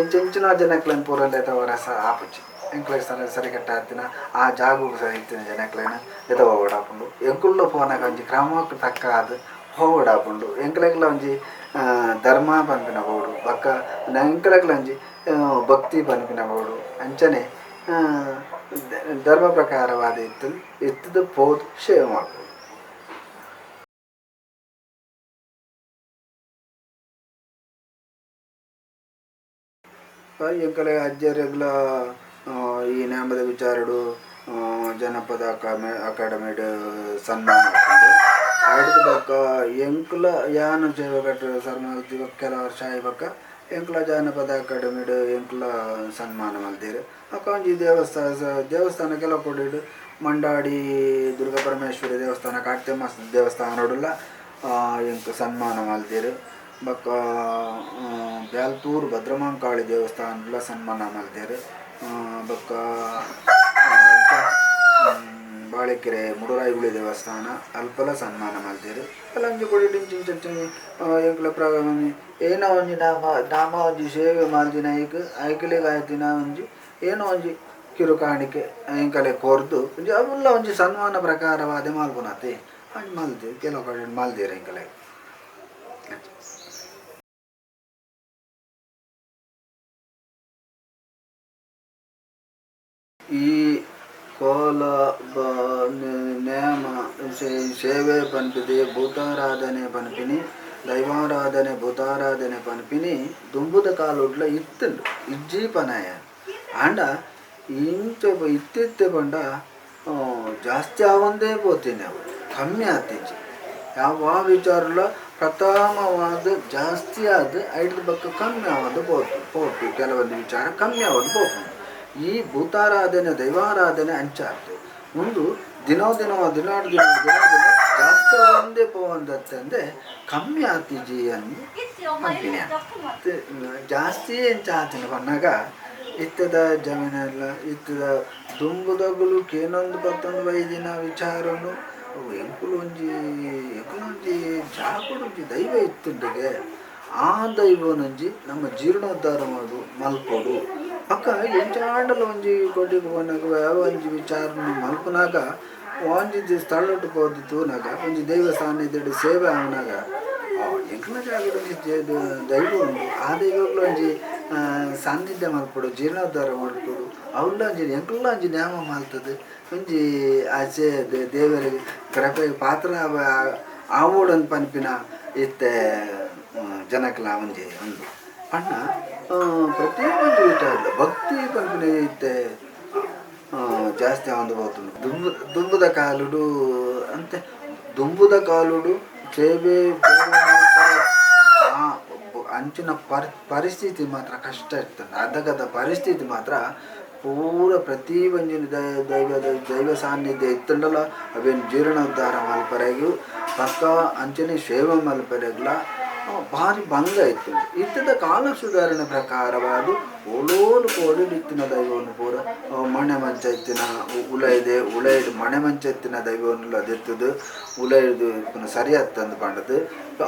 ಎಂಚೆಂಚಿನ ಜನಕ್ಲೆನ್ ಪೂರ ಲೆತವರೆ ಆಪುಜಿ. ಎಂಕಲೆಗ್ ಸರಿಕಟ್ಟಾತಿನ ಆ ಜಾಗಗ್ ಸರಿ ಇತ್ತಿನ ಜನಕ್ಲೆನ್ ಲೆತ ಪೋವೊಡಾಪುಂಡು. ಎಂಕುಲ್ಲ ಪೋನಗ ಒಂಜಿ ಕ್ರಮಕ್ ತಕ್ಕಾದ್ ಪೋವೊಡಾಪುಂಡು. ಎಂಕಲೆಗ್ಲ ಒಂಜಿ ಧರ್ಮ ಪನ್ಪಿನ ಬೋಡು, ಬೊಕ್ಕ ಎಂಕಲೆಗ್ಲ ಒಂಜಿ ಭಕ್ತಿ ಪನ್ಪಿನ ಬೋಡು. ಅಂಚನೆ ಧರ್ಮ ಪ್ರಕಾರವಾದ ಇತ್ತು ಇತ್ತದ ಪೋದು ಸೇವೆ ಮಲ್ಪೊಡು. ಎಂಕಲೆ ಅಜ್ಜೆರೆಗ್ಲ ಈ ನೇಮದ ವಿಚಾರಡು ಜನಪದ ಅಕಾಡೆಮಿಡ್ ಸನ್ಮಾನ ಆಪುಂಡು. ಐಡ್ದ್ ಬೊಕ್ಕ ಎಂಕುಲ ಯಾನ್ ಸೇವೆ ಕಟ್ಟರೆ ಸನ್ಮಾನ ಕೆಲ ವರ್ಷ ಆಯಿ ಬೊಕ್ಕ ಎಂಕುಲ ಜಾನಪದ ಅಕಾಡೆಮಿಡ್ ಎಂಕುಲ ಸನ್ಮಾನ ಮಲ್ದೆರ್. ಬೊಕ್ಕ ಒಂಜಿ ದೇವಸ್ಥಾನ ಕೆಲವು ಕೊಡಿಡ್ ಮಂಡಾಡಿ ದುರ್ಗಾ ಪರಮೇಶ್ವರಿ ದೇವಸ್ಥಾನ ಕಾಟ್ಯಮ್ಮ ದೇವಸ್ಥಾನಡುಲ ಎಂಕ್ ಸನ್ಮಾನ ಮಲ್ದೆರ್. ಬೊಕ್ಕ ಬ್ಯಾಲ್ತೂರು ಭದ್ರಮಾಂಕಾಳಿ ದೇವಸ್ಥಾನಡ್ಲ ಸನ್ಮಾನ ಮಲ್ದೆರ್. ಬೊಕ್ಕ ಬಾಳೆಕೆರೆ ಮುಡುರಾಯಿಗುಳಿ ದೇವಸ್ಥಾನ ಅಲ್ಪಲ ಸನ್ಮಾನ ಮಲ್ದೆರ್. ಅಲ್ಲ ಒಂಜಿ ಕೊಡಿಟ್ ಇಂಚ ಇಂಚ ಎಂಕುಲ ಏನೋ ಒಂಜಿ ನಾಮ ನಾಮ ಒಂಜಿ ಸೇವೆ ಮಲ್ದಿನ ಐಕ್ ಐಕ್ಲೆಗ್ ಆಯ್ತಿನ ಒಂಜಿ ಏನೋ ಒಂಜಿ ಕಿರು ಕಾಣಿಕೆ ಎಂಕಲೆ ಕೊರ್ದು ಒಂಜಿ ಅವುಲ್ಲ ಒಂಜಿ ಸನ್ಮಾನ ಪ್ರಕಾರವಾದ ಮಲ್ಪುನತೆ ಒಂಜಿ ಮಲ್ದೆರ್. ಕೆಲವು ಕಡೆ ಮಲ್ದೆರ್ ಎಂಕಲೆ. ಈ ಕೋಲ ನೇಮ ಸೇವೆ ಪನ್ಪಿದೆ ಭೂತಾರಾಧನೆ ಪನ್ಪಿನಿ ದೈವಾರಾಧನೆ ಭೂತಾರಾಧನೆ ಪನ್ಪಿನಿ ದುಂಬುದ ಕಾಲೊಡ್ಲ ಇತ್ತುಂಡು ಇಜ್ಜಿ ಪನಾಯ. ಆಂಡ ಇಂಚ ಇತ್ತಿತ್ತೆ ಪಂಡ ಜಾಸ್ತಿ ಆವಂದೇ ಪೋತೀನಿ, ಅವು ಕಮ್ಮಿ ಆತಿಜ್ಜಿ. ಯಾವ ವಿಚಾರಲ ಪ್ರಥಮವಾದ ಜಾಸ್ತಿ ಆದ ಐಡ್ದ ಬೊಕ್ಕ ಕಮ್ಮಿ ಆವಂದು ಪೋಪು, ಕೆಲವೊಂದು ವಿಚಾರ ಕಮ್ಮಿ ಆವಂದು ಪೋಪುಂಡು. ಈ ಭೂತಾರಾಧನೆ ದೈವಾರಾಧನೆ ಅಂಚ ಆತು ಉಂದು ದಿನೋ ದಿನೋ ದಿನಾಡ್ ದಿನ ದಿನ ದಿನ ಜಾಸ್ತಿ ಆವಂದೇ ಪೋವಂದತ್ತಂದೆ ಕಮ್ಮಿ ಆತಿಜಿ ಅನ್ನು ಪನ್ಪಿನಿ. ಜಾಸ್ತಿ ಎಂಚ ಆತಿನ ಪನ್ನಗ ಇತ್ತದ ಜಮೀನೆಲ್ಲ ಇತ್ತದ ದುಂಬುದಗುಲು ಕೇನೊಂದು ಪತ್ತೊಂದು ಬೈದಿನ ವಿಚಾರನು ಅವು ಎಂಕುಲು ಒಂಜಿ ಎಂಕುಲು ಒಂಜಿ ಜಾಗುಡು ಒಂಜಿ ದೈವ ಇತ್ತುಂಡಿಗೆ ಆ ದೈವನೊಂಜಿ ನಮ್ಮ ಜೀರ್ಣೋದ್ಧಾರ ಮಾಡು ಮಲ್ಪೊಡು. ಬೊಕ್ಕ ಎಂಚಾಂಡಲ ಒಂಜಿ ಕೊಡಿಗ್ ಪೋನಗ ಯಾವ ಒಂಜಿ ವಿಚಾರ ಮಲ್ಪುನಾಗ ಒಂಜಿ ಸ್ಥಳೊಟ್ಟು ಪೋದು ತೂನಗ ಒಂಜಿ ದೈವ ಸಾನ್ನಿಧ್ಯಡ್ ಸೇವೆ ಆವನಾಗ ಎಂಕಲ್ನ ಜಾಗಡ್ ಒಂಜಿ ದೈವ ಉಂಡು, ಆ ದೈವಗ್ಲ ಒಂಜಿ ಸಾನ್ನಿಧ್ಯ ಮಲ್ಪೊಡು, ಜೀರ್ಣೋದ್ಧಾರ ಮಲ್ಪೊಡು. ಅವ್ಲ ಒಂಜಿ ಎಂಕುಲ್ಲ ಒಂಜಿ ನೇಮ ಮಲ್ತದ್ ಒಂಜಿ ಆಚೆ ದೇವರಿಗೆ ಕೃಪೆಗ್ ಪಾತ್ರ ಆವೊಡಂದ್ ಪನ್ಪಿನ ಇತ್ತೆ ಜನಕ್ಲ ಒಂಜಿ ಉಂದು ಪಂಡ ಪ್ರತಿ ಒಂಜಿ ವಿಚಾರ ಭಕ್ತಿ ಪನ್ಪಿನ ಇತ್ತೆ ಜಾಸ್ತಿ ಆವೊಂದು ಪೋತುಂಡು. ದುಂಬುದ ಕಾಲುಡು ಅಂತೆ ದುಂಬುದ ಕಾಲುಡು ಸೇವೆ ಅಂಚಿನ ಪರಿಸ್ಥಿತಿ ಮಾತ್ರ ಕಷ್ಟ ಇರ್ತದೆ. ಅದಗದ ಪರಿಸ್ಥಿತಿ ಮಾತ್ರ ಪೂರ ಪ್ರತಿ ಒಂಜಿನ ದೈವ ಸಾನ್ನಿಧ್ಯ ಇತ್ತುಂಡಲ ಅವೇನು ಜೀರ್ಣೋದ್ಧಾರ ಮಲ್ಪರೆಗು ಬೊಕ್ಕ ಅಂಚನೆ ಸೇವೆ ಮಲ್ಪರೆಗ್ಲ ಭಾರಿ ಭಂಗ ಇತ್ತು. ಇತ್ತದ ಕಾಲ ಸುಧಾರಣೆ ಪ್ರಕಾರವಾದ ಓಲೋಲು ಕೋಡಿ ಇತ್ತಿನ ದೈವವನ್ನು ಪೂರ ಮಣೆ ಮಂಚ ಇತ್ತಿನ ಉಲ ಇದೆ ಉಲ ಮಣೆ ಮಂಚ ಇತ್ತಿನ ದೈವವನ್ನು ಅದೆತ್ತದು ಉಲ ಇದು ಸರಿಯಾತ್ತಂದು ಪಂಡದು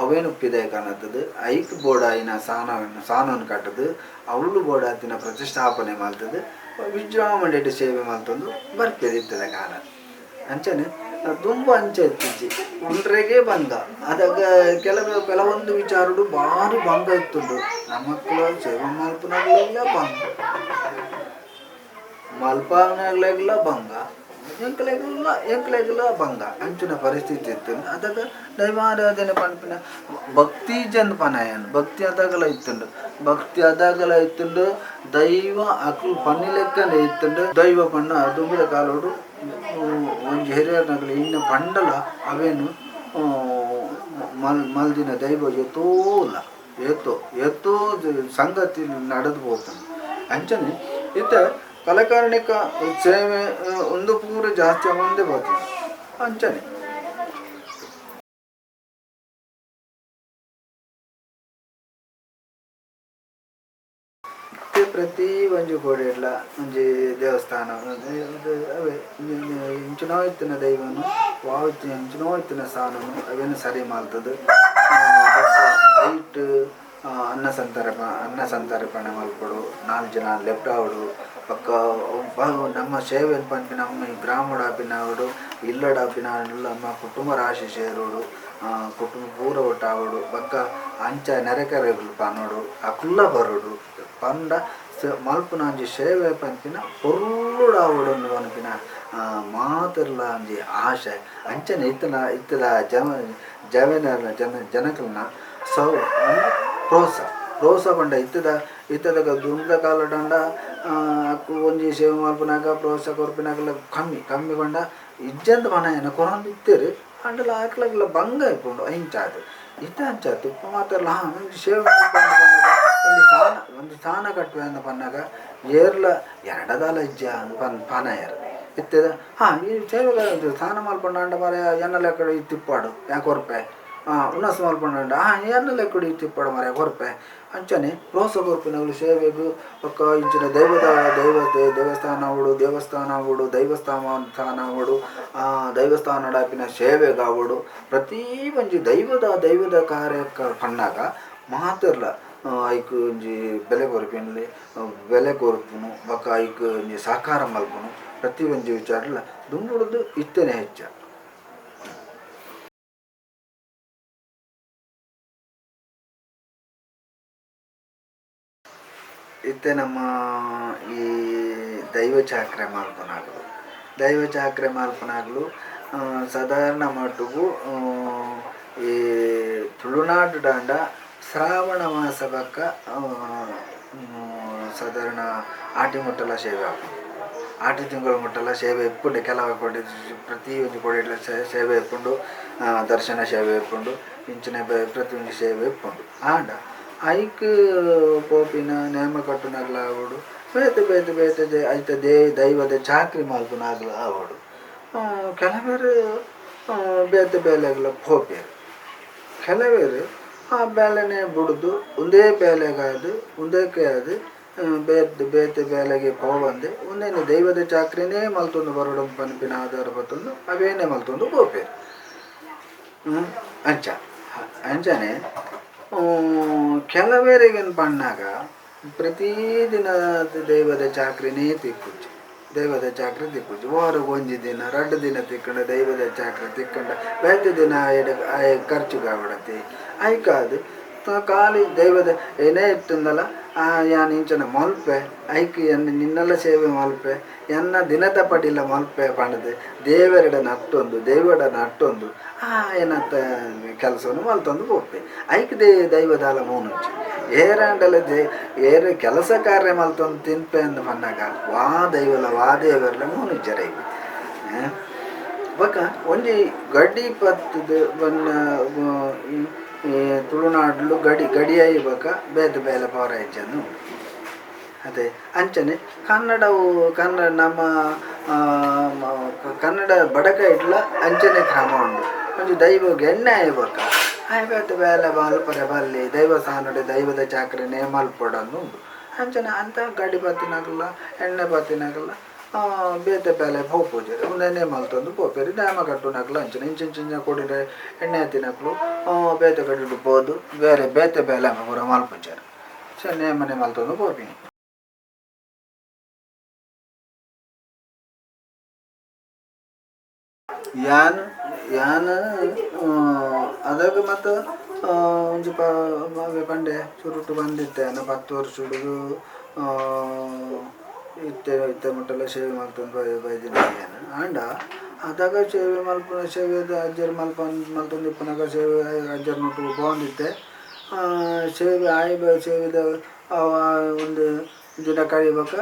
ಅವೇನು ಪಿದೆ ಕಾಣತ್ತದು ಐಕ್ ಬೋಡಾಯಿನ ಸಾನವನ್ನು ಸಾನವನ್ನು ಕಟ್ಟದು ಅವಳು ಬೋಡಾತಿನ ಪ್ರತಿಷ್ಠಾಪನೆ ಮಾಡ್ತದೆ ವಿಜೃಂಭಣೆ ಸೇವೆ ಮಾಡ್ತಂದು ಬರ್ಪೇದೆ ಇತ್ತದ ಕಾಲ. ಅಂಚನೆ ತುಂಬ ಅಂಚೆ ಇತ್ತಿಜ್ಜಿ ಉಂಡ್ರೆಗೆ ಭಂಗ. ಅದಾಗ ಕೆಲವೊಂದು ವಿಚಾರಡು ಭಾರಿ ಭಂಗ ಇತ್ತುಂಡು. ನಮ್ಮ ಮಕ್ಕಳು ಸೇವೆ ಮಲ್ಪನಾಗ್ಲೆಲ್ಲ ಭಂಗ, ಮಲ್ಪನಾಗ್ಲೆಲ್ಲ ಭಂಗ, ಎಂಕ್ಲೆಗೆಲ್ಲ ಎಂಕ್ಲೆಗೆಲ್ಲ ಭಂಗ ಅಂಚಿನ ಪರಿಸ್ಥಿತಿ ಇತ್ತು. ಅದಾಗ ದೈವಾರಾಧನೆ ಪನ್ಪಿನ ಭಕ್ತಿ ಜನ್ ಪನಯನ್ ಭಕ್ತಿ ಅದಾಗಲ ಇತ್ತುಂಡು, ಭಕ್ತಿ ಅದಾಗಲ ಇತ್ತುಂಡು. ದೈವ ಅಕ್ಲು ಪನ್ನಿ ಲೆಕ್ಕನೆ ಇತ್ತುಂಡು. ದೈವ ಪಣ್ಣ ದುಂಬಿದ ಕಾಲೋಡು ಒಂಜಿ ಹಿರಿಯರ್ನಗಲು ಇನ್ನ ಪಂಡಲ ಅವೇನು ಮಲ್ದಿನ ದೈವ ಏತೋ ಇಲ್ಲ ಏತೋ ಏತೋ ಸಂಗತಿ ನಡೆದು ಹೋಗ್ತಾನೆ. ಅಂಚನೆ ಇತ್ತ ಕಲಕಾರ್ಣಿಕ ಸೇವೆ ಒಂದು ಪೂರ ಜಾಸ್ತಿ ಒಂದೇ ಬರ್ತದೆ ಅಂಚನೆ. ಪ್ರತಿ ಒಂಜಿ ಕೋಡಿಡ್ಲ ಒಂಜಿ ದೇವಸ್ಥಾನ ಅವೇ ಇಂಚಿನೋ ಇತ್ತಿನ ದೈವನು ವಾವ್ ಇಂಚಿನೋ ಇತ್ತಿನ ಸ್ಥಾನನು ಅವೇನು ಸರಿ ಮಾಡ್ತದೆ. ಐಟ್ ಅನ್ನ ಸಂತರ್ಪಣೆ ಮಲ್ಪಡು, 4 ಜನ ಲೆಫ್ಟ್ ಆವಡು ಪಕ್ಕ ನಮ್ಮ ಸೇವೆ ಪನ್ಪಿ ನಮ್ಮ ಈ ಗ್ರಾಮಡ ಅಪಿನಾವಡು ಇಲ್ಲಡ ಅಪಿನ ನಮ್ಮ ಕುಟುಂಬ ರಾಶಿ ಸೇರೋಡು ಕುಟುಂಬ ಪೂರ ಒಟ್ಟಾವಡು ಬಕ್ಕ ಅಂಚ ನೆರೆಕರೆಗಳು ಪನೋಡು ಅಕುಲ್ಲ ಬರೋಡು ಪಂಡ ಮಲ್ಪುನ ಒಂಜಿ ಸೇವೆ ಪನ್ಪಿನ ಪೊರ್ಲುಡಾವಡು ಪನ್ಪಿನ ಮಾತೆರ್ಲ ಒಂಜಿ ಆಶೆ. ಅಂಚನೆ ಇತ್ತನ ಇತ್ತದ ಜನ ಜವನ ಜನ ಜನಕಲ್ನ ಸೌ ಪ್ರೋತ್ಸಾಹ ಪ್ರೋತ್ಸಾಹ ಪಂಡ ಇತ್ತದ ಇತ್ತದ ದುಂದ ಕಾಲಡಂಡ ಒಂಜಿ ಸೇವೆ ಮಲ್ಪನಾಗ ಪ್ರೋತ್ಸಾಹ ಕೊರ್ಪಿನಾಗಲ ಕಮ್ಮಿ ಕಮ್ಮಿ ಪಂಡ ಇಜ್ಜಂತ ಮನ ಕೊರೊಂದು ಇತ್ತೇರು ಅಂಡಲ ಆಕ್ಲಾಗಲ ಭಂಗ ಇಪ್ಪುಂಡು ಇಂಚಾದು ಇತ್ತ ಅಂಚಾತು ಮಾತೆರ್ಲ ಹಾಂ ಸೇವೆ ಒಂದು ಸ್ಥಾನ ಒಂದು ಸ್ಥಾನ ಕಟ್ಟುವೆ ಅಂತ ಪನ್ನಾಗ ಏರ್ಲ ಎರಡದಾಲ ಇಜ್ಜ ಪನ್ ಪಾನಯರು ಇತ್ತದ ಹಾಂ ಈ ಸೇವೆಗ ಸ್ಥಾನ ಮಲ್ಪಂಡ ಅಂಡ ಮರ ಎನ್ನ ಲೆಕ್ಕಡು ತಿಪ್ಪಾಡು ಯಾಕೆ ಕೊರ್ಪೆ ಉನ್ನಸ ಮಲ್ಪಂಡ ಹಾಂ ಎನ್ನ ಲೆಕ್ಕಡು ತಿಪ್ಪಾಡು ಮರ ಕೊರ್ಪೆ ಅಂಚನೆ ಪ್ರೋತ್ಸಾಹ ಕೊರ್ಪಿನಗಳು ಸೇವೆಗು ಪಕ್ಕ ಇಂಚಿನ ದೈವದ ದೈವ ದೇವಸ್ಥಾನ ಅವಡು ದೇವಸ್ಥಾನ ಅವಡು ದೈವಸ್ಥಾನ ಸ್ಥಾನ ಅವಡು ದೈವಸ್ಥಾನ ಅಪಿನ ಸೇವೆಗಾವಡು ಪ್ರತಿ ಒಂಜಿ ದೈವದ ದೈವದ ಕಾರ್ಯಕ್ಕೆ ಪನ್ನಾಗ ಮಾತೆರ್ಲ ಐಕ್ ಒಂಜಿ ಬೆಲೆ ಕೊರ್ಪಿನಲ್ಲಿ ಬೆಲೆ ಕೊರ್ಪುನು ಬೊಕ್ಕ ಐಕ್ ಒಂಜಿ ಸಹಕಾರ ಮಲ್ಪುನು ಪ್ರತಿ ಒಂಜಿ ವಿಚಾರಲ ದುಂಬುಡ್ದು ಇತ್ತನೆ ಹೆಚ್ಚ. ಇತ್ತೆ ನಮ್ಮ ಈ ದೈವ ಚಾಕ್ರೆ ಮಲ್ಪನಾಗಲು ದೈವ ಚಾಕ್ರೆ ಮಲ್ಪನಾಗಲು ಸಾಧಾರಣ ಮಟ್ಟಿಗೂ ಈ ತುಳುನಾಡು ದಾಂಡ ಶ್ರಾವಣ ಮಾಸ ಬಕ್ಕ ಸಾಧಾರಣ ಆಟಿ ಮುಟ್ಟಲ ಸೇವೆ ಆಪುಂಡು. ಆಟಿ ತಿಂಗಳು ಮುಟ್ಟಲ ಸೇವೆ ಇಪ್ಪುಂಡು. ಕೆಲವು ಕೊಡಿ ಪ್ರತಿ ಒಂಜಿ ಕೊಡಿಡ್ಲ ಸೇವೆ ಇಪ್ಪುಂಡು, ದರ್ಶನ ಸೇವೆ ಇಪ್ಪುಂಡು, ಇಂಚಿನ ಪ್ರತಿ ಒಂಜಿ ಸೇವೆ ಇಪ್ಪುಂಡು. ಆಂಡ ಐಕ್ ಪೋಪಿನ ನೇಮ ಕಟ್ಟುನಾಗ್ಲ ಆವಡು ಬೇತೆ ಬೇತೆ ಬೇತೆ ಐತ ದೈವದ ಚಾಕ್ರಿ ಮಲ್ಪುನಾಗ್ಲ ಆವಡು ಕೆಲವರು ಬೇತೆ ಬೇಲೆಗ್ಲ ಪೋಪೇರು, ಕೆಲವರು ಆ ಬೇಲೆನೆ ಬುಡ್ದು ಒಂದೇ ಬೇಲೆಗಾದು ಒಂದೇಕೆ ಅದು ಬೇತೆ ಬೇತೆ ಬೇಲೆಗೆ ಪೋವಂದೆ ಒಂದೇನೆ ದೈವದ ಚಾಕ್ರಿನೇ ಮಲ್ತೊಂದು ಬರೋಡು ಪನ್ಪಿನ ಆಧಾರ ಬತ್ತೊಂದು ಅವೇನೆ ಮಲ್ತೊಂದು ಪೋಪೇರು. ಅಂಚ ಅಂಚನೆ ಕೆಲವರಿಗೆ ಪಣ್ಣಾಗ ಪ್ರತಿದಿನ ದೈವದ ಚಾಕ್ರಿನೇ ತಿಕ್ಕುಚ್ಚಿ ದೈವದ ಚಾಕ್ರಿ ತಿಕ್ಕುಚ್ಚಿ ವಾರಕ್ಕೆ ಒಂಜಿ ದಿನ 2 ದಿನ ತಿಕ್ಕಂಡ ದೈವದ ಚಾಕ್ರಿ ತಿಕ್ಕಂಡ ಬೇತೆ ದಿನ ಖರ್ಚುಗಾಬಿಡತ್ತೆ. ಐಕಾದು ಖಾಲಿ ದೈವದ ಏನೇ ಇತ್ತಂದಲ್ಲ ಆ ಯಾನ್ ಇಂಚನ ಮಲ್ಪೆ ಐಕ್ ಎನ್ನ ನಿನ್ನೆಲ್ಲ ಸೇವೆ ಮಲ್ಪೆ ಎನ್ನ ದಿನದ ಪಡಿಲ ಮಲ್ಪೆ ಪಂಡದು ದೇವರಡ ನಟ್ಟೊಂದು ದೇವಡ ನಟ್ಟೊಂದು ಆ ಏನಂತ ಕೆಲಸವನ್ನು ಮಲ್ತೊಂದು ಪೋಪೆ ಐಕ್ ದೈವದಾಲ ಮೌನುಂಚಿ ಏರಾಂಡಲ ಏರ ಕೆಲಸ ಕಾರ್ಯ ಮಲ್ತೊಂದು ತಿನ್ಪೆ ಅಂದ್ ಪನ್ನಾಗ ವಾ ದೈವಲ ವಾ ದೇವರ್ಲ ಮೌನುಜ್ಜರ ಬೊಕ ಒಂಜಿ ಗಡಿ ಪತ್ತದ ಬನ್ನ ತುಳುನಾಡ್ಲು ಗಡಿ ಗಡಿಯಾಯಿ ಬೊಕ ಬೇತೆ ಬೇಲೆ ಪವರ ಇಜ್ಜಂದು ಅದೇ. ಅಂಚನೆ ಕನ್ನಡವು ಕನ್ನಡ ನಮ್ಮ ಕನ್ನಡ ಬಡಕ ಇಡ್ಲ ಅಂಚನೆ ಕ್ರಮ ಉಂಡು. ಒಂಜಿ ದೈವಗ್ ಎಣ್ಣೆ ಆಯಿ ಬೊಕ ಆಯ್ ಬೇತೆ ಬೇಲೆ ಮಲ್ಪರೆ ಬಲ್ಲಿ ದೈವಸ್ಥಾನಡೆ ದೈವದ ಚಾಕ್ರನೇ ಮಲ್ಪೊಡಂದು ಉಂಡು ಅಂಚನೆ ಅಂತ ಗಡಿ ಬತ್ತಿನಾಗಲ್ಲ ಎಣ್ಣೆ ಬತ್ತಿನಾಗಲ್ಲ ಬೇತೆ ಬೇಲೆ ಪೋಪುಜೆರ್ ಉಂದೆನೇ ಮಲ್ತೊಂದು ಪೋಪೆರ್ ನೇಮ ಕಟ್ಟುನಕ್ಲು ಅಂಚನೆ ಇಂಚಿಂಚಿನ ಕೊಡಿರೆ ಎಣ್ಣೆ ಹತ್ತಿನಕ್ಲು ಬೇತೆ ಕಡೆಡ್ ಪೋದು ಬೇರೆ ಬೇತೆ ಬೇಲೆ ಪೂರ ಮಲ್ಪುಜೆರ್ ಸೊ ನೇಮನೆ ಮಲ್ತೊಂದು ಪೋಪಿನಿ. ಯಾನ್ ಯಾನ್ ಅದಾಗ ಮತ್ತು ಒಂಜಿ ಪಂಡೆ ಸುರುಟು ಬಂದಿತ್ತೆ ಅನ್ನ 10 ವರ್ಷಡು ಇತ್ತೆ ಇತ್ತೆ ಮುಟ್ಟಲ ಸೇವೆ ಮಲ್ತೊಂದು ಬೈದಿನ ಯಾನ್ ಆಂಡ ಅದಾಗ ಸೇವೆ ಮಲ್ಪುನ ಸೇವೆದ ಅಜ್ಜೆರ್ ಮಲ್ತೊಂದು ಇಪ್ಪುನಗ ಸೇವೆ ಅಜ್ಜೆರ್ನೊಟ್ಟುಗು ಪೋವೊಂದಿತ್ತೆ. ಸೇವೆ ಆಯಿ ಸೇವೆದ ಒಂದು ದಿನ ಕಳಿಬೊಕ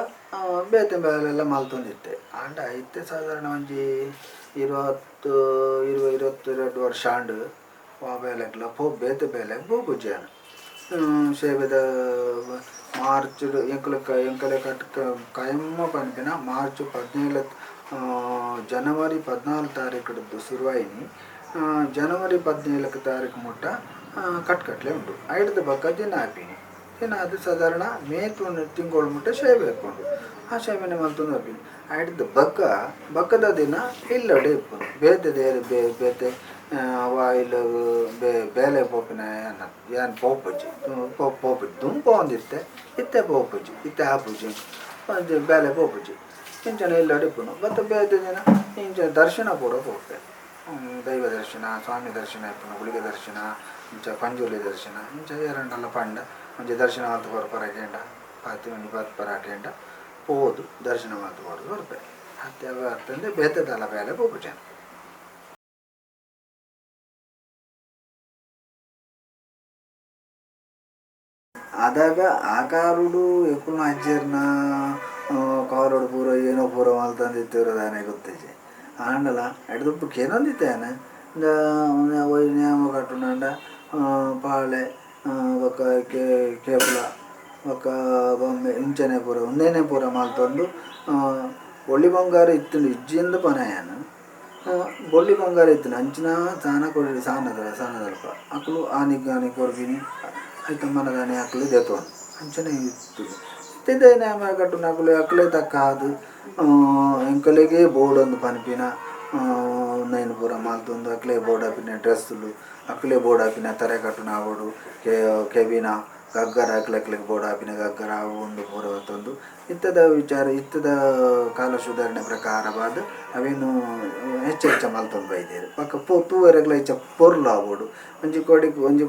ಬೇತೆ ಬೇಲೆಲ್ಲ ಮಲ್ತೊಂದಿತ್ತೆ. ಆಂಡ ಇತ್ತೆ ಸಾಧಾರಣ ಒಂಜಿ 20 22 ವರ್ಷ ಆಂಡ್ ವಾ ಬೇಲೆಗ್ಲ ಪೋ ಬೇತೆ ಬೇಲೆಗ್ ಪೋಪುಜಿ ಯಾನ್. ಸೇವೆದ ಮಾರ್ಚ್ ಎಂಕುಲು ಎಂಕಲೆ ಕಟ್ ಕಾಯಮ್ಮ ಪನ್ಪಿನ ಮಾರ್ಚ್ 17 ಜನವರಿ 14 ತಾರೀಕುಡ್ದು ಶುರುವಾಯಿನಿ ಜನವರಿ 17 ತಾರೀಕು ಮುಟ್ಟ ಕಟ್ಕಟ್ಲೆ ಉಂಡು. ಐಡ್ದು ಬೊಕ್ಕ ದಿನ ಆಪಿನಿ ದಿನ ಅದು ಸಾಧಾರಣ ಮೇ ತಿಂಗಳು ಮುಟ್ಟ ಸೇವೆ ಇಪ್ಪುಂಡು. ಆ ಸೇವೆನೆ ಮಲ್ತೊಂದು ಬರ್ಪಿನಿ. ಐಡ್ದು ಬೊಕ್ಕ ಬೊಕ್ಕದ ದಿನ ಇಲ್ಲಡೆ ಇಪ್ಪುಂಡು ಬೇತೆ ಬೇತೆ ವಾ ಇಲ್ಲ ಬೇಲೆ ಪೋಪಿನ ಯಾನ್ ಪೋಪುಜಿ ಪೋಪುಜಿ ದುಂಬು ಪೋವೊಂದಿತ್ತೆ ಇತ್ತೆ ಪೋಪುಜಿ ಇತ್ತೆ ಆಪುಜಿ ಬೇಲೆ ಪೋಪುಜಿ ಇಂಚನೆ ಇಲ್ಲಡೆ ಇಪ್ಪುಂಡು. ಬೊತ್ತ ಬೇತೆ ದಿನ ಇಂಚ ದರ್ಶನ ಪೂರ ಪೋಪೆ ದೈವ ದರ್ಶನ ಸ್ವಾಮಿ ದರ್ಶನ ಇಪ್ಪುಂಡು ಗುಳಿಗೆ ದರ್ಶನ ಇಂಚ ಪಂಜುರ್ಲಿ ದರ್ಶನ ಇಂಚ ಏರಂಡಲ ಪಂಡ ಒಂಜಿ ದರ್ಶನ ಮಲ್ತ್ ಕೊರ್ಪರ ಕೇಂಡ ಪಾತಿ ಒಂಜಿ ಪತ್ಪರ ಕೇಂಡ ಪೋದು ದರ್ಶನ ಮಲ್ತ್ ಕೊರ್ದು ಬರ್ಪೆ. ಅತ್ತೆ ಅತ್ತಂದೆ ಬೇತೆ ದಾಲ ಬೇಲೆ ಪೋಪುಜಿ. ಆದಾಗ ಆ ಕಾಲುಡು ಎಕ್ಕುಲ್ನ ಅಜ್ಜೆರ್ನ ಕಾಲುಡು ಪೂರ ಏನೋ ಪೂರ ಮಲ್ತೊಂದಿತ್ತೆರ್ ದಾನೆ ಗೊತ್ತಿಜ್ಜಿ. ಆಂಡಲ ಐಡ್ದ್ ಕೇನೊಂದಿತ್ತೆ ಯಾನ್ ನೇಮ ಕಟ್ಟುನಾಂಡ ಪಾಳೆ ಬೊಕ್ಕ ಕೇಪುಲ ಬೊಕ್ಕ ಬೊಂಬೆ ಇಂಚನೆ ಪೂರ ಉಂದೆನೆ ಪೂರ ಮಲ್ತೊಂದು ಬೊಳ್ಳಿ ಬಂಗಾರ ಇತ್ತುಂಡು ಇಜ್ಜಿಂದ್ ಪನ ಯಾನ್ ಬೊಳ್ಳಿ ಬಂಗಾರ ಇತ್ತುಂಡು ಅಂಚಿನ ಸಾನ ಕೊಡಿ ಸಾನದಲ್ಪ ಅಕುಲು ಆನಿಗ್ ಆನಿ ಕೊರ್ಪಿನಿ ಐತ ಮನದಾನಿ ಅಕುಲು ದೆತೊನು ಅಂಚನೆ ಇತ್ತು. ಇತ್ತೆ ನೇಮ ಕಟ್ಟುನಕುಲು ಅಕುಲೇ ತಕ್ಕ ಆದ್ ಎಂಕಲೆಗೇ ಬೋಡೊಂದು ಪನ್ಪಿನ ಉಂದೆನ್ ಪೂರ ಮಲ್ತೊಂದು ಅಕ್ಲೆ ಬೋಡಾಪಿನ ಡ್ರೆಸ್ಸುಲು ಅಕ್ಲೆ ಬೋಡಾಪಿನ ತರೆ ಕಟ್ಟುನ ಆವೊಡು ಕೆಬಿನ ಗಗ್ಗರ ಅಕ್ಲೆಕ್ಲೆಗ್ ಬೋಡಾಪಿನ ಗಗ್ಗರ ಅವು ಉಂದು ಪೂರ ಹೊತ್ತೊಂದು ಇತ್ತದ ವಿಚಾರ ಇತ್ತದ ಕಾಲ ಸುಧಾರಣೆ ಪ್ರಕಾರವಾದ್ ಅವೇನು ಹೆಚ್ಚ ಹೆಚ್ಚ ಮಲ್ತೊಂದು ಬೈದೆರ್. ಬೊಕ್ಕ ತೂವರೆಗ್ಲ ಹೆಚ್ಚ ಪೊರ್ಲು ಆವೊಡು ಒಂಜಿ ಕೊಡಿಕ್ ಒಂಜಿ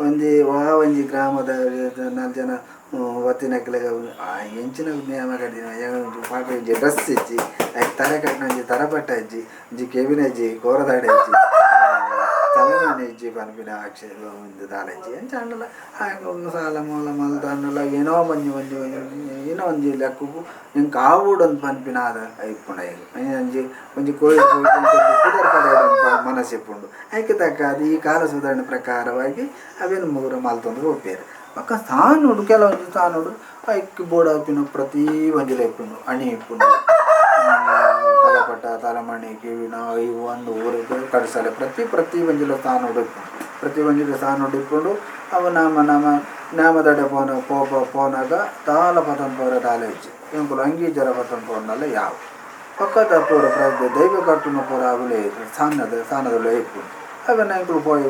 ಒಂಜಿ ವಾ ಒಂಜಿ ಗ್ರಾಮದ 4 ಜನ ಬತ್ತಿನಕ್ಲೆಗ್ ಎಂಚಿನ ನೇಮ ಕಟ್ಟಿನ ಪಾಡ್ರೆ ಒಂಜಿ ಡ್ರೆಸ್ ಇಜ್ಜಿ ಐಕ್ ತರೆ ಕಟ್ಟುನ ಒಂಜಿ ತರಪಟ್ಟ ಇಜ್ಜಿ ಒಂಜಿ ಕೆಬಿನ ಇಜ್ಜಿ ಕೋರದಾಡೆ ಇಜ್ಜಿ ತಲೆಮಾನೆ ಇಜ್ಜಿ ಪನ್ಪಿನ ಉಂದು ದಾಲ ಇಜ್ಜಿ ಅಂಚ ಆಂಡಲ ಸಾಲ ಮೂಲ ಮಲ್ತ್ ಏನೋ ಒಂಜಿ ಒಂಜಿ ಏನೋ ಒಂಜಿ ಲೆಕ್ಕಗ್ ಎಂಕ್ ಆವೊಡು ಅಂದ್ ಪನ್ಪಿನ ಇಪ್ಪುಂಡು ಐಕ್ ಒಂಜಿ ಒಂಜಿ ಕೋಳಿ ಪುದರ್ ಪಡೆಯೊಡು ಮನಸ್ಸು ಇಪ್ಪುಂಡು. ಐಕ್ ತಕ್ಕ ಈ ಕಾಲ ಸುಧಾರಣೆ ಪ್ರಕಾರವಾಗಿ ಅವೇನು ಪೂರ ಮಲ್ತೊಂದು ಪೋಪೆರ್. ಬೊಕ್ಕ ಸಾನೊಡು ಕೆಲವೊಂಜಿ ಸಾನೊಡು ಐಕ್ ಬೋಡಾಪಿನ ಪ್ರತಿ ಒಂಜಿಲ ಇಪ್ಪುಂಡು ಅಣಿ ಇಪ್ಪುಂಡು ತಲಪಟ್ಟ ತಲಮಣಿ ಕಿವಿನ ಇವು ಒಂದು ಊರಿಗೆ ಕಡಸಲೆ ಪ್ರತಿ ಪ್ರತಿ ಒಂಜಿಲ ಸಾನೊಡು ಇಪ್ಪುಂಡು ಪ್ರತಿ ಒಂಜಿಲ ಸಾನೊಡು ಇಪ್ಪುಂಡು. ಅವು ನಾಮ ನಾಮ ನೇಮದಡೆ ಪೋನ ಪೋನಾಗ ದಾಲ ಪತೊಂದು ಪೋರೆ ದಾಲ ಇಜ್ಜಿ ಎಂಕುಲು ಅಂಗಿ ಜರ ಪತೊಂದು ಪೋಂಡಲ ಯಾವು ಪಕ್ಕದ ಪೂರ ದೈವ ಕಟ್ಟುನ ಪೂರ ಅವುಲೇ ಸಾನದಲ್ಲೇ ಇಪ್ಪುಂಡು. ಅವೆನ್ ಎಂಕುಲು ಪೋಯಿ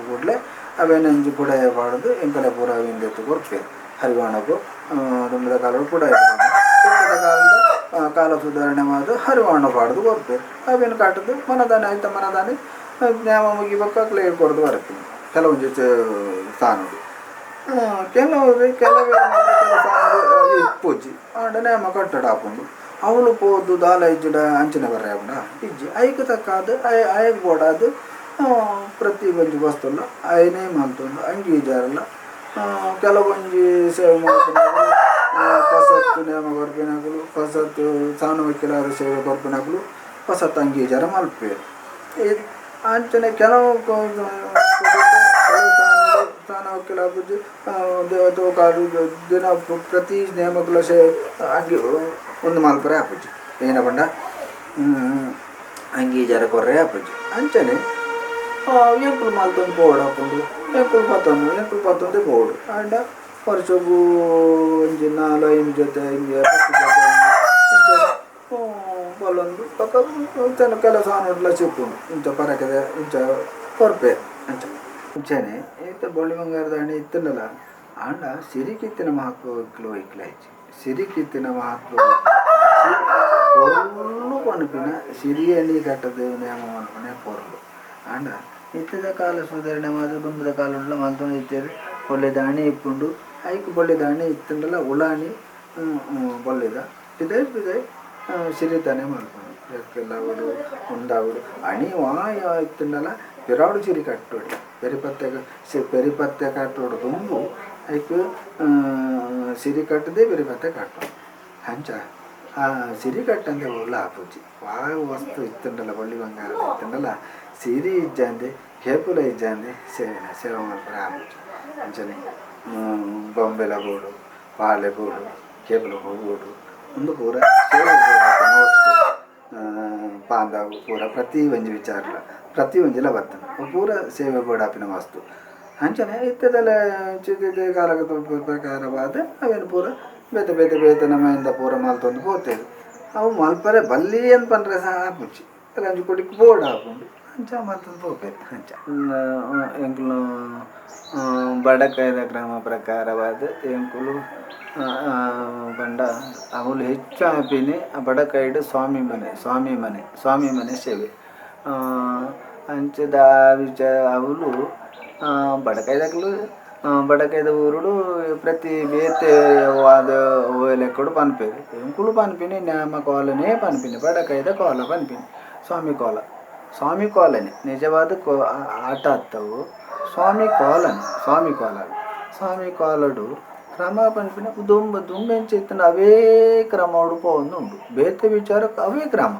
ಕೂಡಲೇ ಅವೇನ ಇಂಚಿ ಪುಡಾಯ ಪಾಡ್ದು ಎಂಕಲೆ ಪೂರ ಅವೆನ್ ದೆತ್ತ್ ಕೊರ್ಪೆರ್ ಹರಿವಾಣಗ್ ದುಂಬುದ ಕಾಲಡ್ ಪುಡಾಯ ಇತ್ತೆದ ಕಾಲದ ಕಾಲ ಸುಧಾರಣೆ ಆದ್ ಹರಿವಾಣ ಪಾಡ್ದು ಕೊರ್ಪೆರ್. ಅವೆನ್ ಕಟ್ಟುದು ಮನದಾನಿ ಐತ ಮನದಾನಿ ನೇಮ ಮುಗಿ ಬೊಕ್ಕ ಅಕ್ಲೆಗ್ ಕೊರ್ದು ಬರ್ಪಿನಿ ಕೆಲವೊಂಜಿ ಸ್ಥಾನಡ್. ಕೆಲವು ಕೆಲವು ಸ್ಥಾನಡ್ ಇಪ್ಪುಜಿ ಆಂಡ ನೇಮ ಕಟ್ಟಡ ಆಪುಂಡು ಅವ್ಲು ಪೋದು ದಾಲ ಇಜ್ಜಿಡ ಅಂಚನೆ ಬರ್ರೆ ಆಪುಂಡ ಇಜ್ಜಿ ಐಕ್ ತಕ್ಕಾದ್ ಅಯಗ್ ಬೋಡಾದ್ ಪ್ರತಿ ಒಂಜಿ ವಸ್ತುಲ ಅಯನೇ ಮಲ್ತೊಂದು ಅಂಗಿ ಇಜಾರಲ ಕೆಲವೊಂಜಿ ಸೇವೆ ಮಲ್ಪುನಕುಲು ಪಸತ್ತು ನೇಮ ಕೊರ್ಪಿನಕುಲು ಪಸತ್ತು ಸಾನು ವಕೀಲರ ಸೇವೆ ಕೊರ್ಪಿನಕುಲು ಪಸತ್ತು ಅಂಗಿ ಇಜಾರ ಮಲ್ಪುವೆರ್. ಅಂಚನೆ ಕೆಲವು ಸ್ಥಾನ ವಕೀಲ ಆಪುಜಿ ದಿನ ಪ್ರತಿ ನೇಮಕುಲ ಸೇವೆ ಅಂಗಿ ಉಂದು ಮಲ್ಪರೆ ಆಪುಜಿ ಏನ ಪಂಡ ಅಂಗಿ ಇಜಾರ ಕೊರ್ರೆ ಆಪುಜಿ. ಅಂಚನೆ ಎಂಕುಲು ಮಲ್ತೊಂದು ಪೋವೊಡಾಪುಂಡು ಎಂಕುಲು ಪತ್ತೊಂದು ಎಂಕುಲು ಪತ್ತೊಂದೇ ಪೋವೊಡು ಆಂಡ ವರ್ಷೊಗು ಒಂಜಿ 4 5 ಜೊತೆ ಹಿಂಗೆ 10 ಜೊತೆ ಇಂಚ ಬಲ್ಲೊಂದು ಬೊಕ್ಕ ಕೆಲವು ಸಾನೊಡ್ಲ ಸಿಕ್ಕುಂಡು ಇಂಚ ಪರಕೆದ ಇಂಚ ಕೊರ್ಪೆ ಅಂಚ ಅಂಚನೆ ಇತ್ತೆ ಬೊಳ್ಳಿ ಬಂಗಾರದ ಅಣಿ ಇತ್ತುಂಡಲ ಆಂಡ ಸಿರಿಕಿತ್ತಿನ ಮಹತ್ವ ಇಕ್ಲು ಇಕ್ಲಾಯ್ಚಿ ಸಿರಿಕಿತ್ತಿನ ಮಹತ್ವ ಪೊರ್ಲು ಪನ್ಪಿನ ಸಿರಿಯಣಿ ಕಟ್ಟದ ನೇಮ ಮನ್ಪುನೆ ಪೊರ್ಲು ಆಂಡ ಇತ್ತದ ಕಾಲ ಸುಧಾರಣೆ ಮಾತ್ರ ದುಂಬುದ ಕಾಲ ಉಂಡಲ ಮಲ್ತೊಂದು ಇತ್ತೆರ್ ಬೊಳ್ಳೆದ ಅಣಿ ಇಪ್ಪುಂಡು ಐಕ್ ಬೊಳ್ಳೆದ ಅಣಿ ಇತ್ತುಂಡಲ ಉಲಾಣಿ ಬೊಳ್ಳೆದ ಪಿದೈ ಪಿದೈ ಸಿರಿತಾನೆ ಮಲ್ಪುನು ಲೆಕ್ಕೆಲಾವೊಡು ಉಂದಾವೊಡು ಅಣಿ ವಾ ಇತ್ತುಂಡಲ ಪಿರಾಡು ಸಿರಿ ಕಟ್ಟೊಡು ಪೆರಿಪತ್ತೆ ಪೆರಿಪತ್ತೆ ಕಟ್ಟೊಡು ದುಂಬು ಐಕ್ ಸಿರಿ ಕಟ್ಟದೆ ಪೆರಿಪತ್ತೆ ಕಟ್ಟೊಡು ಅಂಚ ಆ ಸಿರಿ ಕಟ್ಟಂದೆ ಉಲ್ಲ ಆಪುಜಿ ವಾ ವಸ್ತು ಇತ್ತುಂಡಲ ಬೊಳ್ಳಿ ಬಂಗಾರ ಇತ್ತುಂಡಲ ಸಿರಿ ಇಜ್ಜಾಂದೆ ಕೇಪುಲ ಇಜ್ಜಾಂದೆ ಸೇವೆ ಸೇವೆ ಮಲ್ಪರೆ ಆಪುಜಿ ಅಂಚನೆ ಬೊಂಬೆಲ ಬೋಡು ಪಾಲೆ ಬೋಡು ಕೇಪುಲ ಬೋಡು ಉಂದು ಪೂರ ಸೇವೆ ವಸ್ತು ಪಾಂದಾವು ಪೂರ ಪ್ರತಿ ಒಂಜಿ ವಿಚಾರಲ ಪ್ರತಿ ಒಂಜಿಲ ಬರ್ತದೆ ಪೂರ ಸೇವೆ ಬೋಡಾಪಿನ ವಸ್ತು ಅಂಚನೆ ಇತ್ತದಲ್ಲ ಕಾಲದ ಪ್ರಕಾರವಾದ ಅವೇನು ಪೂರ ಬೇತೆ ಬೇತೆ ಬೇತೆ ನಮ್ಮಿಂದ ಪೂರ ಮಲ್ತೊಂದು ಪೋತೇವೆ ಅವು ಮಲ್ಪರೆ ಬಲ್ಲಿ ಅಂತ ಪಂಡ್ರೆ ಸಹ ಆಪುಜಿ ಅಂಚು ಕೊಡಿಕ್ ಬೋರ್ಡ್ ಆಪುಂಡು ಅಂಚ ಮಲ್ತೊಂದು ಪೋಪೇರು ಅಂಚ ಎಂಕುಲು ಬಡಕಾಯಿದ ಕ್ರಮ ಪ್ರಕಾರವಾದ ಎಂಕುಲು ಬಂಡ ಅವಳು ಹೆಚ್ಚು ಆಪಿನಿ ಬಡಕಾಯಿಡು ಸ್ವಾಮಿ ಮನೆ ಸ್ವಾಮಿ ಮನೆ ಸ್ವಾಮಿ ಮನೆ ಸೇವೆ ಅಂಚದ ವಿಚಾರ ಅವಳು ಬಡಕಾಯಿದಕ್ಲು ಬಡಕಾಯ್ದ ಊರುಡು ಪ್ರತಿ ಬೇತೆ ವಾದ ಲೆಕ್ಕಡು ಪನ್ಪೇರು ಎಂಕುಲು ಪನ್ಪಿನಿ ನ್ಯಾಮ ಕೋಲನೇ ಪನ್ಪಿನಿ ಬಡಕಾಯ್ದ ಕೋಲ ಪನ್ಪಿನಿ ಸ್ವಾಮಿ ಕೋಲ ಸ್ವಾಮಿ ಕೋಲನೆ ನಿಜವಾದ ಕೋ ಆಟ ಅತ್ತವು ಸ್ವಾಮಿ ಕೋಲನೆ ಸ್ವಾಮಿ ಕೋಲ ಸ್ವಾಮಿ ಕೋಲಡು ಕ್ರಮ ಪನ್ಪಿನ ದುಂಬ ದುಂಬೆಂಚ ಇತ್ತಂಡ ಅವೇ ಕ್ರಮ ಉಂಡು ಬೇತೆ ವಿಚಾರಕ್ಕೆ ಅವೇ ಕ್ರಮ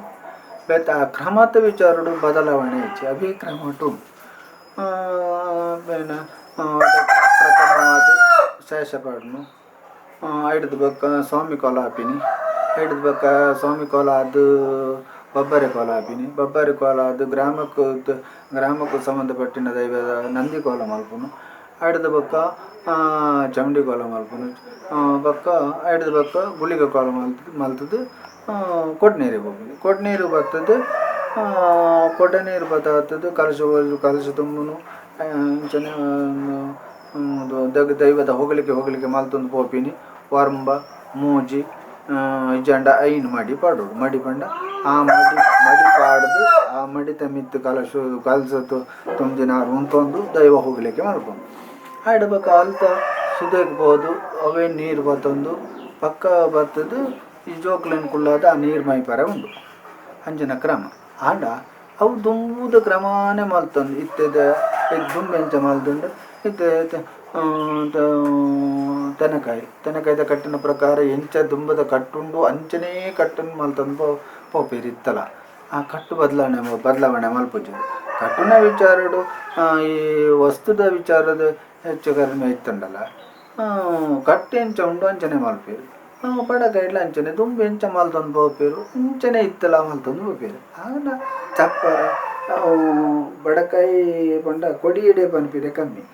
ಬೇತೆ ಆ ಕ್ರಮದ ವಿಚಾರಡು ಬದಲಾವಣೆ ಹೆಚ್ಚು ಅವೇ ಕ್ರಮ ಉಂಟು ಪ್ರಥಮವಾದ ಶೇಷಪಾಡನು ಐಡ್ದು ಬೊಕ್ಕ ಸ್ವಾಮಿ ಕೋಲ ಆಪಿನಿ ಐಡ್ದು ಬೊಕ್ಕ ಸ್ವಾಮಿ ಕೋಲ ಅದು ಬಬ್ಬರಿ ಕೋಲ ಆಪಿನಿ ಬಬ್ಬರಿ ಕೋಲ ಅದು ಗ್ರಾಮಕ್ಕೂ ಗ್ರಾಮಕ್ಕೂ ಸಂಬಂಧಪಟ್ಟಿನ ದೈವದ ನಂದಿ ಕೋಲ ಮಲ್ಪುನು ಐಡ್ದು ಬೊಕ್ಕ ಚೌಂಡಿ ಕೋಲ ಮಲ್ಪುನು ಬೊಕ್ಕ ಐಡ್ದು ಬೊಕ್ಕ ಗುಳಿಗ ಕೋಲ ಮಲ್ತದ್ದು ಕೊಡ್ನೀರಿಗೆ ಹೋಗ್ಬೋದು ಕೊಡ್ನೀರು ಬರ್ತದೆ ಕೊಡನೀರು ಬರ್ತದೆ ಕಲಶ ಕಲಶ ತುಂಬುನು ಅಂಚನೆ ದೈವದ ಹೊಗಳಿಕೆ ಹೊಗಳಿಕೆ ಮಲ್ತೊಂದು ಪೋಪಿನಿ ವರ್ಂಬ ಮೂಜಿ ಇಜ್ಜಂಡ ಐನ್ ಮಡಿ ಪಾಡೋಡು ಮಡಿ ಪಂಡ ಆ ಮಡಿ ಮಡಿ ಪಾಡ್ದು ಆ ಮಡಿತ ಮಿತ್ತು ಕಲಶ ಕಲಸ ತುಂಬಿನಾರು ಉಂತೊಂದು ದೈವ ಹೋಗಲಿಕ್ಕೆ ಮಲ್ಪೊಂದು ಆಡ್ಬೇಕು ಅಲ್ತ ಸುದಕ್ಕೆ ಬೋದು ಅವೇ ನೀರು ಬತ್ತೊಂದು ಪಕ್ಕ ಬರ್ತದೆ ಈ ಜೋಕ್ಲೆನ್ ಕುಳ್ಳಾದ ಆ ನೀರು ಮೈಪರ ಉಂಡು ಅಂಚಿನ ಕ್ರಮ ಆಂಡ ಅವು ದುಂಬುದ ಕ್ರಮನೇ ಮಲ್ತೊಂದು ಇತ್ತೆದ ದುಂಬೆಂಚ ಮಲ್ತುಂಡು ಇತ್ತೆ ತೆನಕಾಯಿ ತೆನಕಾಯ್ದ ಕಟ್ಟಿನ ಪ್ರಕಾರ ಎಂಚ ದುಂಬದ ಕಟ್ಟುಂಡು ಅಂಚನೇ ಕಟ್ಟನ್ನು ಮಲ್ತೊಂದು ಪೋಪೇರು ಇತ್ತಲ ಆ ಕಟ್ಟು ಬದಲಾವಣೆ ಬದಲಾವಣೆ ಮಲ್ಪುಜಿ ಕಟ್ಟುನ ವಿಚಾರಡು ಈ ವಸ್ತುದ ವಿಚಾರದ ಹೆಚ್ಚು ಕಡಿಮೆ ಇತ್ತುಂಡಲ್ಲ ಕಟ್ಟು ಎಂಚ ಉಂಡು ಅಂಚನೆ ಮಲ್ಪೇರು ಬಡಕಾಯಿಡ್ಲ ಅಂಚನೆ ದುಂಬು ಎಂಚ ಮಲ್ತೊಂದು ಪೋಪೇರು ಇಂಚನೆ ಇತ್ತಲ ಮಲ್ತೊಂದು ಪೋಪೇರು ಆಂಡ ಚಪ್ಪರ ಬಡಕಾಯಿ ಪಂಡ ಕೊಡಿಯಡೆ ಪನ್ಪಿರೆ ಕಮ್ಮಿ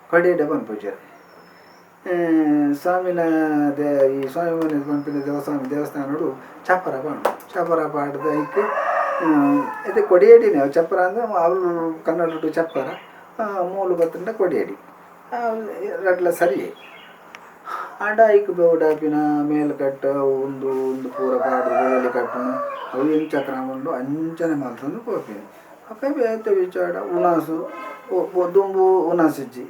ಕೊಡಿಯಡೆ ಪನ್ಪುಜೆರ್ ಸ್ವಾಮಿನ ಈ ಸ್ವಾಮಿ ಮನೆ ಪನ್ಪಿನ ದೇವಸ್ವಾಮಿ ದೇವಸ್ಥಾನಡು ಚಪ್ಪರ ಪಾಡು ಚಪ್ಪರ ಪಾಡ್ದು ಐಕ್ ಇದು ಕೊಡಿಯಡಿನೇ ಚಪ್ಪರ ಅಂದ್ರೆ ಅವ್ರು ಕನ್ನಡಡು ಚಪ್ಪರ ಮೂಲು ಬತ್ತಂಡ ಕೊಡಿಯಡಿ ರಡ್ಲ ಸರಿ ಆಂಡ ಐಕ್ ಬೋಡಾಪಿನ ಮೇಲ್ಕಟ್ಟು ಒಂದು ಒಂದು ಪೂರ ಪಾಡು ಬೆಳ್ಳುಳ್ಳಿ ಕಟ್ಟುನು ಅವು ಎಂಚ ಕ್ರಮ ಉಂಡು ಅಂಚನೆ ಮಲ್ತೊಂದು ಪೋಪಿನಿ ಅಕ್ಕ ಬೇತೆ ವಿಚಾರ ಉಣಸು ದುಂಬು ಉಣಸಿಜ್ಜಿ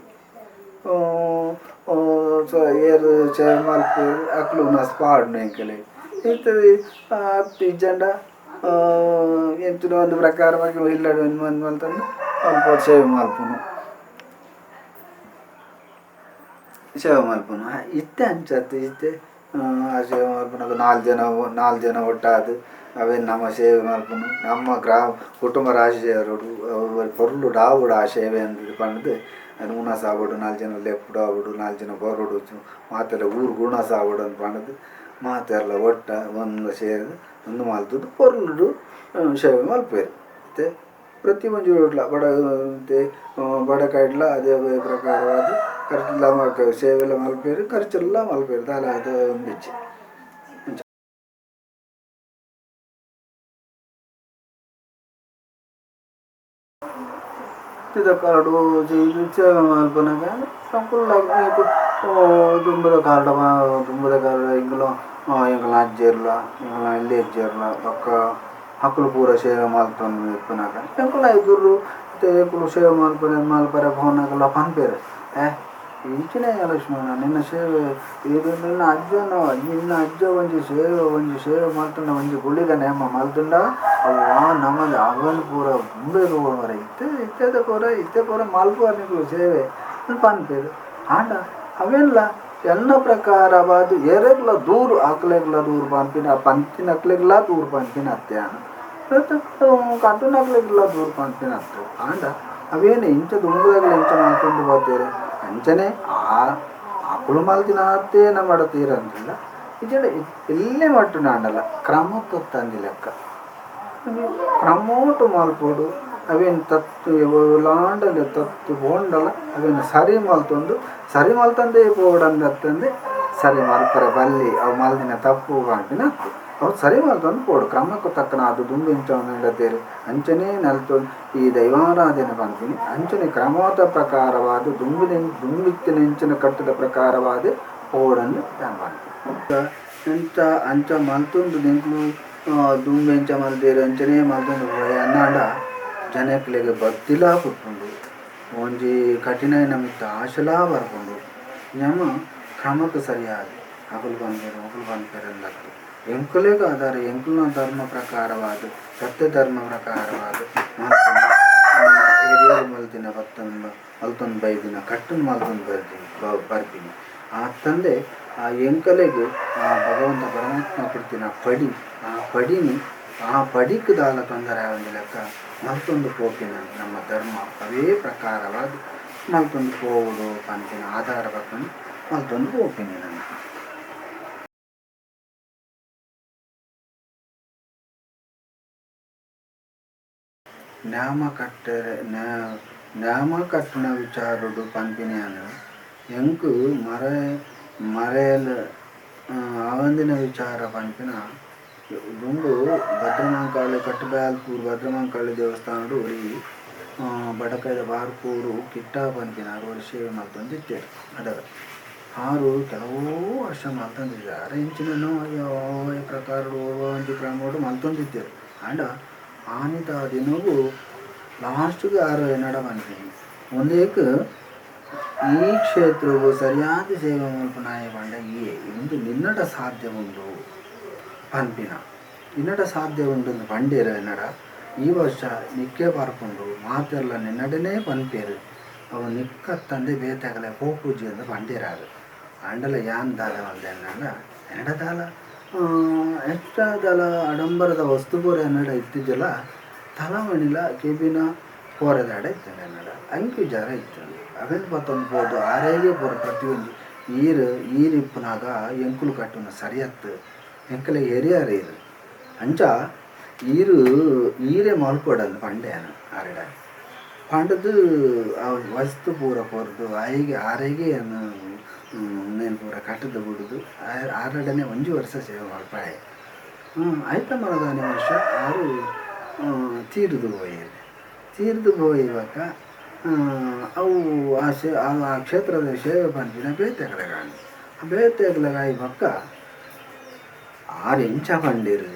ಏರು ಚೇ ಮಲ್ಪೇರು ಅಕ್ಲು ಉಣಸು ಪಾಡುನು ಎಂಕಲೆ ಇತ್ತದೆ ಇಜ್ಜಂಡ ಎಂಚಿನ ಒಂದು ಪ್ರಕಾರವಾಗಿ ಇಲ್ಲಡು ಒಂದು ಮಲ್ತೊಂದು ಅಲ್ಪ ಸೇವೆ ಮಲ್ಪುನು ಸೇವೆ ಮಲ್ಪುನು ಇತ್ತೆ ಅಂಚತ್ತು ಇತ್ತೆ ಆ ಸೇವೆ ಮಲ್ಪುನಗ ನಾಲ್ಕು ಜನ ಒಟ್ಟಾದ್ ಅವೇ ನಮ್ಮ ಸೇವೆ ಮಲ್ಪುನು ನಮ್ಮ ಗ್ರಾಮ ಕುಟುಂಬ ರಾಶಿಯವರು ಪೊರ್ಲು ಡಾವುಡು ಆ ಸೇವೆ ಅಂದ್ ಪಂಡ್ದು ಅದು ಉಣಸ ಆವೊಡು ನಾಲ್ಕು ಜನ ಲೆಪ್ಪುಡು ಆವೊಡು ನಾಲ್ಕು ಜನ ಬರೋಡು ಮಾತೆಲ್ಲ ಊರು ಉಣಸ ಆವೊಡು ಅಂದ್ ಪಂಡ್ದು ಮಾತೆಲ್ಲ ಒಟ್ಟ ಒಂದು ಸೇರಿದು ಒಂದು ಮಲ್ತುದು ಪೊರ್ಲುಡು ಸೇವೆ ಮಲ್ಪುವೆರ್ ಇತ್ತೆ ಪ್ರತಿ ಒಂಜಿ ರೋಡ್ಲ ಬಡ ಬಡಕಾಯಿಡ್ಲ ಅದೇ ಪ್ರಕಾರವಾದ ಖರ್ಚುಲ ಸೇವೆಲ ಮಲ್ಪೇರು ಖರ್ಚುಲ ಮಲ್ಪೇರು ದಾಲ ಅದು ಒಂದಿಜ್ಜಿ. ಕಾಡು ಸೇವೆ ಮಲ್ಪುನಗ ದುಂಬುದ ಕಾರಡ ದುಂಬುದ ಕಾರಡ ಎಂಕುಲು ಎಂಕಲ್ನ ಅಜ್ಜೆರ್ಲ ಎಂಕಲ್ನ ಎಲ್ಯ ಅಜ್ಜೆರ್ಲ ಬೊಕ್ಕ ಅಕುಲು ಪೂರ ಸೇವೆ ಮಲ್ತೊಂದು ಇಪ್ಪುನಗ ಎಂಕುಲು ಎದುರು ಎಂಕುಲು ಸೇವೆ ಮಲ್ಪುನ ಮಲ್ಪರೆ ಪೋನಗಲ ಪನ್ಪೆರ್ ಇಂಚಿನ ಲಕ್ಷ್ಮಣ ನಿನ್ನ ಸೇವೆ ಇದು ನಿನ್ನ ಅಜ್ಜನ ನಿನ್ನ ಅಜ್ಜ ಒಂಜಿ ಸೇವೆ ಮಲ್ತುಂಡ ಒಂಜಿ ಗುಳಿಗ ನೇಮ ಮಲ್ತುಂಡ ಅವು ಆ ನಮದ ಅವನ್ ಪೂರ ದುಂಬೆಗ್ ಮರೆ ಇತ್ತೆ ಇತ್ತೆದ ಪೂರ ಇತ್ತೆ ಪೂರ ಮಲ್ಪುವರ್ ನಿಕುಲು ಸೇವೆ ಪನ್ಪೆರ್. ಆಂಡ ಅವೆನ್ಲ ಎನ್ನ ಪ್ರಕಾರವಾದ ಎರೆಗ್ಲ ದೂರು ಅಕ್ಲೆಗ್ಲ ದೂರು ಪನ್ಪಿನ ಪಂತಿನಕ್ಲೆಗ್ಲ ದೂರು ಪನ್ಪಿನ ಅತ್ತೆ ಯಾನ್ ಕಟ್ಟುನಕ್ಲೆಗ್ಲ ದೂರು ಪನ್ಪಿನ ಅತ್ತೆ. ಆಂಡ ಅವೇನು ಇಂಚ ದುಂಬುದಾಗಲ ಇಂಚ ಮಲ್ತೊಂದು ಬತ್ತೇರು ಅಂಚನೆ ಆ ಅಕುಲು ಮಲ್ತಿನ ಅತ್ತೇ ನಮ್ಮ ತೀರಂತಿಲ್ಲ ಇಜ್ಜಿಂಡ ಎಲ್ಲೇ ಮಟ್ಟು ನಾಂಡಲ ಕ್ರಮ ತತ್ತಂದಿ ಲೆಕ್ಕ ಕ್ರಮೋಟು ಮಲ್ಪೊಡು ಅವೇನು ತತ್ತು ಲಾಂಡಲೆ ತತ್ತು ಪೋಂಡಲ ಅವೇನು ಸರಿ ಮಲ್ತೊಂದು ಸರಿ ಮಲ್ತಂದೇ ಪೋಡಂದತ್ತಂದೆ ಸರಿ ಮಲ್ಪರೆ ಬಲ್ಲಿ ಅವು ಮಲ್ದಿನ ತಪ್ಪು ಪನ್ಪಿನ ಅತ್ತು ಅವು ಸರಿ ಮಲ್ತೊಂದು ಪೋಡು ಕ್ರಮಕ್ಕೂ ತಕ್ಕನ ಅದು ದುಂಬು ಇಂಚ ನಡತೇರು ಅಂಚನೆ ನಲ್ತೊಂದು ಈ ದೈವಾರಾಧನೆ ಪನ್ಪಿನಿ ಅಂಚನೆ ಕ್ರಮದ ಪ್ರಕಾರವಾದ ದುಂಬಿತ್ತಿನ ಇಂಚಿನ ಕಟ್ಟದ ಪ್ರಕಾರವಾದ ಪೋಡನ್ನು ಯಾನ್ ಪನ್ಪಿನಿ. ಎಂಚ ಅಂಚ ಮಲ್ತೊಂದು ಎಂಕುಲು ದುಂಬು ಎಂಚ ಮಲ್ತೇರು ಅಂಚನೆ ಮಲ್ತೊಂದು ಪೋಯ ಅನ್ನಾಂಡ ಜನಕ್ಲೆಗ್ ಭಕ್ತಿಲಾ ಪುಟ್ಟುಂಡು ಒಂಜಿ ಕಠಿಣ ಮಿತ್ತ ಆಶಲಾ ಬರ್ಪುಂಡು. ನಮ ಕ್ರಮಕ್ಕೆ ಸರಿಯಾದ ಅಕುಲು ಪನ್ಪೆರ್ ಮೊಕುಲು ಪನ್ಪೆರ್ ಅಂದತ್ತು ಎಂಕುಲೆಗ್ ಆಧಾರ ಎಂಕುಲ್ನ ಧರ್ಮ ಪ್ರಕಾರವಾದ ಸತ್ಯ ಧರ್ಮ ಪ್ರಕಾರವಾದ ಹಿರಿಯರು ಮಲ್ತಿನ ಬತ್ತೊಂದು ಮಲ್ತೊಂದು ಬೈದಿನ ಕಟ್ಟನ್ನು ಮಲ್ತೊಂದು ಬರ್ತೀನಿ ಬರ್ಪಿನಿ ಆ ತಂದೆ ಆ ಎಂಕಲೆಗ್ ಆ ಭಗವಂತ ಪರಮಾತ್ಮ ಕೊಡ್ತಿನ ಪಡಿ ಆ ಪಡಿನಿ ಆ ಪಡಿಕ್ ದಾಲ ತೊಂದರೆ ಆವಂದಿ ಲೆಕ್ಕ ಮಲ್ತೊಂದು ಪೋಪಿನ ನಮ್ಮ ಧರ್ಮ ಅವೇ ಪ್ರಕಾರವಾದ ಮಲ್ತೊಂದು ಪೋವುಡು ಪನ್ಪಿನ ಆಧಾರ ಪತ್ತೊಂದು ಮಲ್ತೊಂದು ಪೋಪಿನಿ ನಾನು. ನ್ಯಾಮ ಕಟ್ಟರೆ ನ್ಯಾಮ ಕಟ್ಟುನ ವಿಚಾರಡು ಪನ್ಪಿನಿ ಎಂಕು ಮರೆ ಮರೆಯಲ್ ಆವಂದಿನ ವಿಚಾರ ಪನ್ಪಿನ ದುಂಬು ಭದ್ರಮಾಂಕಾಳಿ ಕಟ್ಟಬಾಲ್ಪೂರು ಭದ್ರಮಾಂಕಾಳಿ ದೇವಸ್ಥಾನಡು ಒರಿ ಬಡಕಾಯಿದ ಬಾರ್ಕೂರು ಕಿಟ್ಟ ಪನ್ಪಿನಾರು ಒರಿ ಸೇವೆ ಮಲ್ತೊಂದಿತ್ತೆರ್ ಅದಗ ಆರು ಕೆಲವು ವರ್ಷ ಮಲ್ತೊಂದಿತ್ತೆರ್ ಇಂಚಿನನೋ ಪ್ರಕಾರಡು ಒಂಜಿ ಕ್ರಮಡು ಮಲ್ತೊಂದಿತ್ತೆರ್. ಆಂಡ ಆನಿತ ದಿನಗು ಲಾಸ್ಟ್ಗೆ ಆರು ಎನ್ನಡ ಪನ್ಪಿನಿ ಒಂದೇಕ್ ಈ ಕ್ಷೇತ್ರವು ಸರಿಯಾದ ಸೇವೆ ಮಲ್ಪುನಾಯ ಪಂಡ ಈ ಇಂದು ನಿನ್ನಡ ಸಾಧ್ಯ ಉಂಡು ಪನ್ಪಿನ ನಿನ್ನಡ ಸಾಧ್ಯ ಉಂಡು ಪಂಡೇರು ಎನ್ನಡ ಈ ವರ್ಷ ನಿಕ್ಕೆ ಬರ್ಪುಂಡು ಮಾತೆರ್ಲ ನಿನ್ನಡನೇ ಪನ್ಪೇರು ಅವು ನಿಕ್ಕತ್ತಂದೆ ಬೇತೆಗಲೆ ಪೋಪೂಜಿ ಅಂದ್ ಪಂಡೇರಾರು. ಆಂಡಲ ಯಾನ್ ದಾಲ ಮಲ್ದೆ ಎನ್ನಡ ಎನ್ನಡ ದಾಲ ಎಷ್ಟ ದಾಲ ಆಡಂಬರದ ವಸ್ತು ಪೂರ ಎನ್ನಡ ಇತ್ತಿಜ್ಜಲ ತಲಮಣಿಲ ಕೆಬಿನ ಪೋರೆದಾಡ ಇತ್ತಂಡೆ ಎನ್ನಡ ಅಂಕ್ ವಿಚಾರ ಇತ್ತಂಡೆ ಅವೆನ್ ಪತ್ತೊಂದು ಪೋದು ಆರೇಗೆ ಪೂರ ಪ್ರತಿಯೊಂಜಿ ಈರು ಈರು ಇಪ್ಪುನಾಗ ಎಂಕುಲು ಕಟ್ಟುನ ಸರಿಯತ್ತು ಎಂಕಲೆ ಎರಿಯಾರ ಈರು ಅಂಚ ಈರು ಈರೆ ಮಲ್ಪೊಡಂದು ಪಂಡೆ ಆರೆಡ ಪಂಡದು ಆ ವಸ್ತು ಪೂರ ಕೊರ್ದು ಆಯಿಗೆ ಆರೆಗೆ ನೇನು ಪೂರ ಕಟ್ಟದ ಬುಡುದು ಆರಡನೆ ಒಂಜಿ ವರ್ಷ ಸೇವೆ ಮಲ್ಪಾಯೆ. ಐತ ಮರದಾನೆ ವರ್ಷ ಆರು ತೀರ್ದು ಪೋಯೆರ್ ತೀರ್ದು ಪೋಯಿಬೊಕ್ಕ ಅವು ಆ ಆ ಕ್ಷೇತ್ರದ ಸೇವೆ ಪನ್ಪಿನ ಬೇತೆಕ್ಲೆಗಾಂಡ್ ಬೇತೆಕ್ಲೆಗ್ ಬೊಕ್ಕ ಆರು ಎಂಚ ಪಂಡೆರ್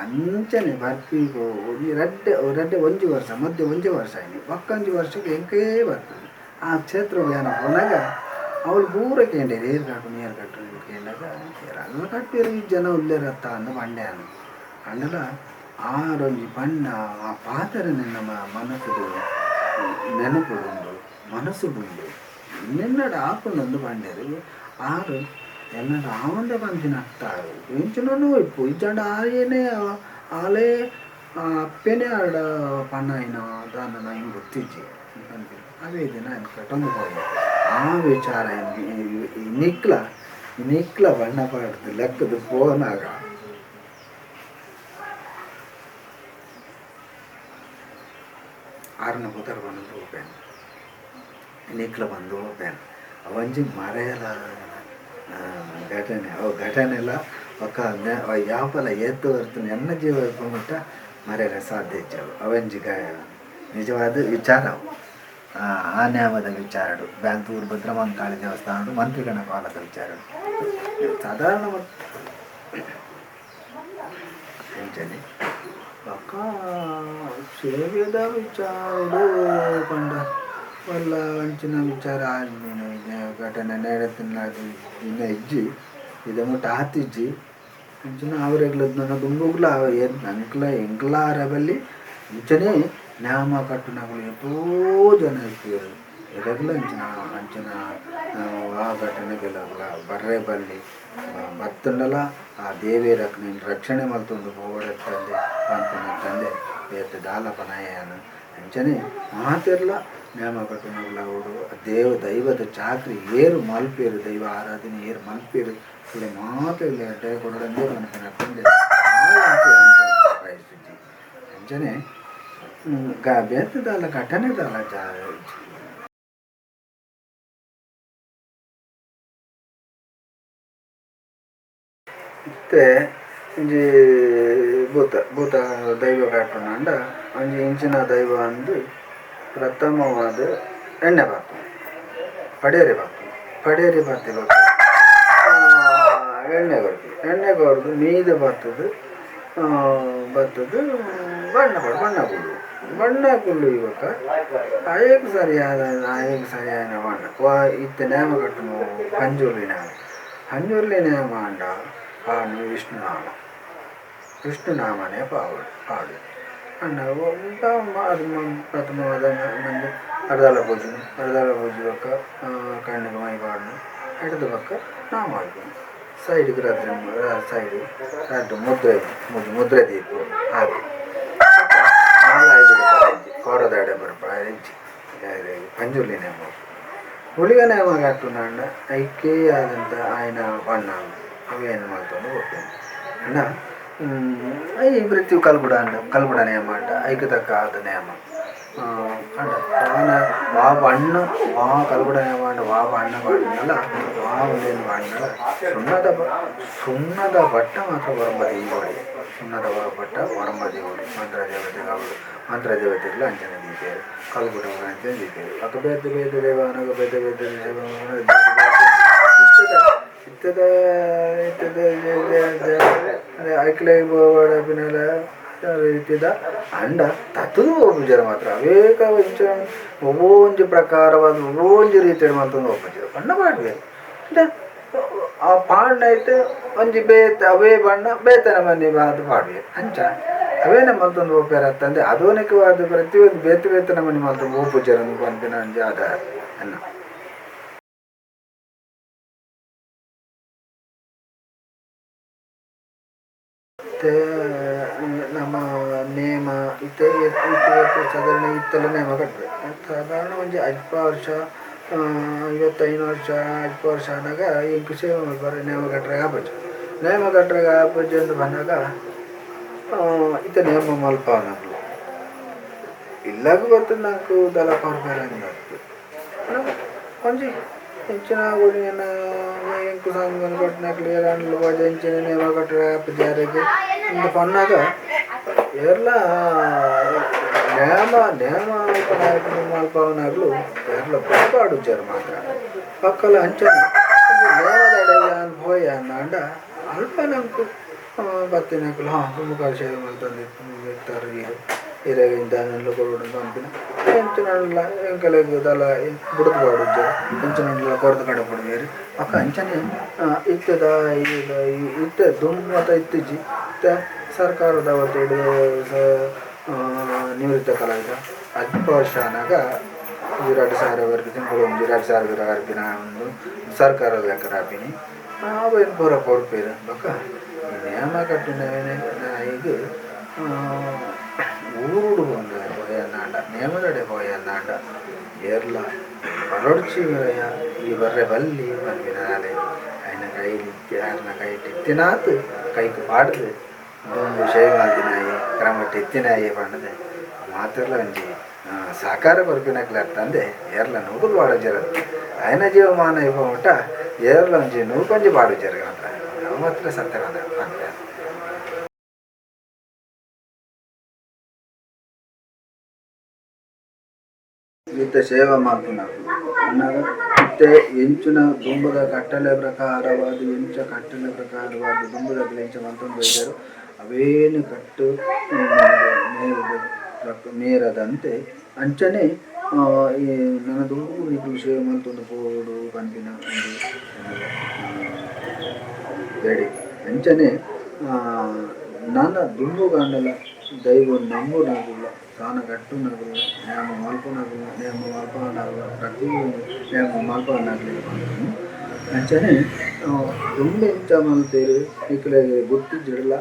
ಅಂಚನೆ ಬರ್ಪಿ ಒಂಜಿ ರಡ್ಡೆ ರಡ್ಡೆ ಒಂಜಿ ವರ್ಷ ಮಧ್ಯೆ ಒಂಜಿ ವರ್ಷ ಆಯ್ನಿ ಬೊಕ್ಕ ಒಂಜಿ ವರ್ಷಕ್ಕೆ ಎಂಕೇ ಬರ್ತದೆ ಆ ಕ್ಷೇತ್ರಗ್ ಯಾನ್ ಪೋನಗ ಅವ್ಲು ಪೂರ ಕೇಂಡೆರ್ ಏರ್ ಕಟ್ಟುನು ಏರ್ ಕಟ್ಟುನು ಕೇಂಡಾಗ ಅಲ್ಲ ಕಟ್ಟುವೆರ್ ಈ ಜನ ಉಲ್ಲೆರತ್ತ ಅಂದ್ ಪಂಡೆ ಯಾನ್. ಆಂಡಲ ಆರೊಂಜಿ ಪಂಡ ಆ ಪಾತೆರನೆ ನಮ್ಮ ಮನಸ್ಸುಡು ನೆನಪುಡುಂಡು ಮನಸ್ಸುಡುಂಡು ನಿನ್ನಡ ಆಪುಂಡು ಪಂಡೆರ್ ಆರು ಎನ್ನಡ ಆವಂದೆ ಪನ್ಪಿನ ಅತ್ತ ಎಂಚಿನನೋ ಇಪ್ಪು ಇಜ್ಜಾಂಡ ಆಯೆನೇ ಆಲೇ ಅಪ್ಪೆನೇ ಆರ್ಡ ಪನ್ನಾಯಿನ ದಾನ್ನ ಎಂಕ್ ಗೊತ್ತಿಜ್ಜಿ ಪನ್ಪಿನ ಅವೇ ದಿನ ಯಾನ್ ಕಟೊಂದು ಪೋಯೆ. ಆ ವಿಚಾರ ಇನಿಕ್ಲ ಇನಿಕ್ಲ ಬಣ್ಣ ಪಾಡ್ದ್ ಲೆಕ್ಕದ ಪೋನಾಗ ಆರನ ಪುದರ್ ಬಂದು ಹೋಗ್ಬೇನು ನಿಕ್ಲ ಬಂದು ಹೋಗ್ಬೇನು ಅವಂಜಿ ಮರೆಯಲ ಘಟನೆ ಅವು ಘಟನೆ ಎಲ್ಲ ಒಕ್ಕ ಯಾಪಲ ಏತು ಹೊರ್ತು ಎನ್ನ ಜೀವ ಮಟ್ಟ ಮರೆಯರೆ ಸಾಧ್ಯ ಇಜ್ಜವು ಅವಂಜಿ ನಿಜವಾದ ವಿಚಾರ ಅವು ಆ ನ್ಯಾಮದ ವಿಚಾರಡು ಬ್ಯಾಂತೂರು ಭದ್ರಮಂಕಾಳಿ ದೇವಸ್ಥಾನ ಮಂತ್ರಿಗಣ ಕಾಲದ ವಿಚಾರ ಸಾಧಾರಣ ಅಂಚನೆ ಬೊಕ್ಕ ಸೇವೆದ ವಿಚಾರಡು ಪಂಡ ವಲ್ಲ ಅಂಚಿನ ವಿಚಾರ ಘಟನೆ ನೇಡತಿನ ಇನ್ನ ಇಜ್ಜಿ ಇದ ಮುಟ್ಟ ಆತಿಜ್ಜಿ ಅಂಚಿನ ಅವರೆಗ್ಲ ನನ್ನ ದುಂಬುಗ್ಲ ನಂಕ್ಲ ಎಂಕ್ಲ ಆರಬಲ್ಲಿ ಇಂಚನೆ ನ್ಯಾಮ ಕಟ್ಟುನಕುಲು ಏತೋ ಜನ ಇಪ್ಪುವೆರ್ ಎರೆಗ್ಲ ಅಂಚಿನ ಅಂಚಿನ ಆ ಘಟನೆ ಕೆಲವುಲ ಬರ್ರೆ ಬಲ್ಲಿ ಬತ್ತುಂಡಲ ಆ ದೇವೆರ್ ರಕ್ಷಣೆ ಮಲ್ತೊಂದು ಪೋವೊಡತ್ತಂದೆ ಪನ್ಪುನತ್ತಂದೆ ಬೇತೆ ದಾಲ ಪನಯನ ಅಂಚನೆ ಮಾತೆರ್ಲ ನ್ಯಾಮ ಕಟ್ಟುನಕುಲು ಆವೊಡು ದೇವ ದೈವದ ಚಾಕ್ರಿ ಏರು ಮಲ್ಪೆರ್ ದೈವ ಆರಾಧನೆ ಏರು ಮಲ್ಪೆರ್ ಅಕುಲು ಮಾತೆರ್ಲ ಎಡ್ಡೆ ಕೊರೊಡಂದೇ ಪನ್ಪಿನತ್ತಂದೆ ಬಯಸುಜಿ ಅಂಚನೆ ಬೇತೆ ದಾಲ ಘಟನೆ ದಾಲ ಇತ್ತೆ ಒಂಜಿ ಭೂತ ಭೂತ ದೈವ ಕಟ್ಟುನಾಂಡ ಒಂಜಿ ಇಂಚಿನ ದೈವ ಅಂದ್ ಪ್ರಥಮವಾದ ಎಣ್ಣೆ ಬಾತು ಪಡೇರಿ ಬಾತು ಪಡೇರಿ ಬಾತಿ ಬೊಕ್ಕ ಎಣ್ಣೆ ಕೊರ್ಪಿ ಎಣ್ಣೆ ಕೊರ್ದು ಮೀದ ಬತ್ತುದು ಬತ್ತುದು ಬಣ್ಣ ಬಣ್ಣ ಕುಲ್ಲು ಬಣ್ಣ ಕುಲ್ಲು ಬೊಕ್ಕ ಅಯಕ್ ಸರಿಯಾದ ಅಯಕ್ ಸರಿಯಾಯಿನ ಬಣ್ಣ ವಾ ಇತ್ತೆ ನೇಮ ಕಟ್ಟುನು ಪಂಜುರ್ಲಿ ನೇಮ ಪಂಜುರ್ಲಿ ನೇಮ ಆಂಡ ಪಾಡು ವಿಷ್ಣುನಾಮ ವಿಷ್ಣುನಾಮನೇ ಪಾಡು ಪಾಡು ಅಂಡ ಪ್ರಥಮವಾದ ಮಂಜ ಅರ್ಧಾಲ ಪೂಜೆ ಅರ್ಧಾಲ ಪೂಜೆ ಬೊಕ್ಕ ಕಣ್ಣಿಗೆ ಮೈ ಪಾಡುನು ಎಡ್ದು ಬೊಕ್ಕ ನಾಮ ಆಯ್ಪುನು ಸೈಡ್ಗ್ ರಡ್ಡ್ ಸೈಡ್ ರಡ್ಡ್ ಮುದ್ರೆ ಮುದ್ರೆ ದೀಪು ಆತು ನಾಲಾಯಿ ಬುಡ್ಪರ ಕೋರದಾಡೆ ಬರ್ಪುನ ಇಜ್ಜಿ ಪಂಜುರ್ಲಿ ನೇಮ ಗುಳಿಗ ನೇಮ ಕಟ್ಟುನಾಂಡ ಐಕೇ ಆದಂತ ಆಯ್ನ ಬಣ್ಣ ಅವೇನು ಮಲ್ತೊಂದು ಪೋಪೆರ್ ಅಂಡ ಈ ಪ್ರತಿ ಕಲ್ಬುಡ ಅಂಡ ಕಲ್ಬುಡ ನೇಮ ಅಂಡ ಐಕ್ ತಕ್ಕ ಆದ ನೇಮ ಅಂಡ ವಾನ ವಾ ಬಣ್ಣ ವಾ ಕಲ್ಬುಡ ನೇಮ ಅಂಡ ವಾ ಬಣ್ಣ ಪಾಡ್ಂಡಲ ವಾ ಉಂದೆನ್ ಪಾಡ್ಂಡಲ ಸುಣ್ಣದ ಸುಣ್ಣದ ಬಟ್ಟ ಮಾತ್ರ ಒರಂಬ ದೀವೊಡು ಸುಣ್ಣದ ಬಟ್ಟ ಒರಂಬ ದೀವೊಡು ಮಂತ್ರದೇವತೆಗ್ ಆವೊಡು ಮಂತ್ರದೇವತೆಗ್ಲ ಅಂಚನೆ ದೀಪೆರ್ ಕಲ್ಬುಡ ಅಂಚನೆ ದೀಪೆರ್ ಬೊಕ ಬೇತೆ ಬೇತೆ ದೇವಾನಗ ಬೇತೆ ಬೇತೆ ಇತ್ತದ ಇತ್ತದ ಐಕ್ಲೆ ಬೋಡಪಿನಲ ರೀತಿದ ಅಂಡ ತತ್ತುದು ಪೋಪುಜೆರ್ ಮಾತ್ರ ಅವೇಕ ಒಂಚ ಒವ್ವೊಂಜಿ ಪ್ರಕಾರವಾದ ಒವ್ವೊಂಜಿ ರೀತಿಡ್ ಮಲ್ತೊಂದು ಪೋಪುಜೆರ್ ಬಣ್ಣ ಪಾಡ್ವೆರ್ ಅಂಡ ಆ ಪಾಡ್ನ ಐಟ್ ಒಂಜಿ ಬೇತೆ ಅವೇ ಬಣ್ಣ ಬೇತೆ ನಮೂನಿ ಆದ್ ಪಾಡ್ವೆರ್ ಅಂಚ ಅವೇನೆ ಮಲ್ತೊಂದು ಪೋಪೆರ್ ಅತ್ತಂದೆ ಆಧುನಿಕವಾದ ಪ್ರತಿಯೊಂದು ಬೇತೆ ಬೇತೆ ನಮೂನಿ ಮಲ್ತೊಂದು ಪೋಪುಜೆರ್ ಪನ್ಪಿನ ಒಂಜಿ ಆಧಾರ ಎನ್ನ. ಇತ್ತೆ ನಮ್ಮ ನೇಮ ಇತ್ತೆ ಇತ್ತೆ ಸಾಧಾರಣ ಇತ್ತೆಲ ನೇಮ ಕಟ್ಟುವೆ ಸಾಧಾರಣ ಒಂಜಿ ಅಲ್ಪ ವರ್ಷ 55 ವರ್ಷ 50 ವರ್ಷ ಆನಗ ಎಂಕ್ ಸೇವೆ ಮಲ್ಪರೆ ನೇಮ ಕಟ್ಟರೆ ಆಪುಜಿ ನೇಮ ಕಟ್ಟರೆ ಆಪುಜಿ ಅಂದ್ ಪನ್ನಗ ಇತ್ತೆ ನೇಮ ಮಲ್ಪಾವನಕುಲು ಇಲ್ಲಗ್ ಬತ್ತ್ ನಂಕ್ ದಾಲ ಕೊರ್ಪೆರ್ ಅಂದ್ ಒಂಜಿ ಇಂಚಿನ ಗುಡಿಯನ ಎಂಕ್ ಸಂಗನ ಕಟ್ಟುನಕ್ಲು ಏರಾಂಡಲ ಪೋಜ ಇಂಚಿನ ನೇಮ ಕಟ್ಟರೆ ಆಪುಜಿ ಅರೆಗ್ ಇಂದ್ ಪನ್ನಗ ಏರ್ಲ ನೇಮ ನೇಮ ಮಲ್ಪಾವನಕುಲು ಏರ್ಲ ಪಾಡುಜೆರ್ ಮಾತ್ರ ಬೊಕ್ಕಲ ಅಂಚನೆ ನೇಮದಡೆ ಯಾನ್ ಪೋಯೆ ಅಂದಾಂಡ ಅಲ್ಪ ನಂಕ್ ಬತ್ತಿನಕುಲು ಹಾ ದುಂಬು ಸೇವೆ ಮಲ್ತೊಂದು ಇತ್ತೆರ್ ಈರ್ ಇರೆಗ್ ದಾನೆನ್ಲ ಕೊರೊಡು ಪನ್ಪಿನ ಎಂಚಿನಲ ಎಂಕಲೆಗ್ ದಾಲ ಬುಡ್ದು ಪಾಡುಜೆರ್ ಎಂಚಿನಲ ಕೊರ್ದು ಕಡಪುಡುವೆರ್ ಬೊಕ ಅಂಚನೆ ಇತ್ತೆದ ಇತ್ತೆ ದುಂಬು ಮಾತ ಇತ್ತಿಜಿ ಇತ್ತೆ ಸರ್ಕಾರದ ವತಿಡ್ ನಿವೃತ್ತ ಕಲಾವಿದ ಅಲ್ಪ ವರ್ಷ ಆನಗ 2000 ವರ್ಗ ತಿಂಗಳು ಒಂಜಿ 2000 ಬರ್ಪಿನ ಉಂದು ಸರ್ಕಾರದ ಲೆಕ್ಕದ ಆಪಿನಿ ಅವೇನ್ ಪೂರ ಕೊರ್ಪೆರ್ ಬೊಕ ನೇಮ ಕಟ್ಟುನವೇನೆ ನಾಯಿಗ್ ಊರುಡು ಪೋಂಡ ಪೋಯೆಂದಾಂಡ ನೇಮದಡೆ ಪೋಯೆಂದಾಂಡ ಏರ್ಲ ಬರೊಡ್ಚಿ ಈ ಬರ್ರೆ ಬಲ್ಲಿ ಪನ್ಪಿನ ಐನ ಕೈಲಿ ಆರ್ನ ಕೈಟ್ ಇತ್ತಿನಾತ್ ಕೈಕ್ ಪಾಡ್ದ್ ದುಂಬು ಸೇವೆ ಮಲ್ತಿನಾಯೆ ಕ್ರಮಟ್ ಇತ್ತಿನಾಯೆ ಪಂಡ್ದ್ ಮಾತೆರ್ಲ ಒಂಜಿ ಸಹಕಾರ ಕೊರ್ಪಿನಕ್ಲೆ ತಂದೆ ಏರ್ಲ ನೂಕುಲು ಪಾಡುಜೆರ್ ಆಯನ ಜೀವಮಾನ ಇಪ್ಪ ಮುಟ್ಟ ಏರ್ಲ ಒಂಜಿ ನೂಕೊಂಜಿ ಪಾಡುಜೆರ್ ಮಾತ್ರ ಅವು ಮಾತ್ರ ಸತ್ಯ ಪನ್ಪೆ. ಇತ್ತೆ ಸೇವೆ ಮಲ್ಪುನಕುಲು ಪನ್ನಗ ಇತ್ತೆ ಎಂಚಿನ ದುಂಬುದ ಕಟ್ಟಳೆ ಪ್ರಕಾರವಾದ ಎಂಚ ಕಟ್ಟಳೆ ಪ್ರಕಾರವಾದ ದುಂಬುದಕುಲು ಎಂಚ ಮಲ್ತೊಂದು ಬೈದೆರ್ ಅವೇನು ಕಟ್ಟು ಮೇರದಂತೆ ಅಂಚನೆ ಈ ನನ ದುಂಬು ನಿಕುಲು ಸೇವೆ ಮಲ್ತೊಂದು ಪೋವೊಡು ಪನ್ಪಿನ ಒಂಜಿ ಬೇಡಿಕೆ. ಅಂಚನೆ ನನ ದುಂಬುಗಾಂಡಲ ದೈವ ನಂಬುನಕುಲು ದಾನ ಕಟ್ಟುನಕುಲು ನೇಮ ಮಲ್ಪುನಕುಲು ನೇಮ ಮಲ್ಪನಕುಲು ಪ್ರತಿ ನೇಮ ಮಲ್ಪನಕುಲು ಪನ್ಪುನು. ಅಂಚನೆ ದುಂಬು ಎಂಚ ಮಲ್ತೆರ್ ನಿಕುಲೆಗ್ ಗೊತ್ತಿಜ್ಜಿಡಲ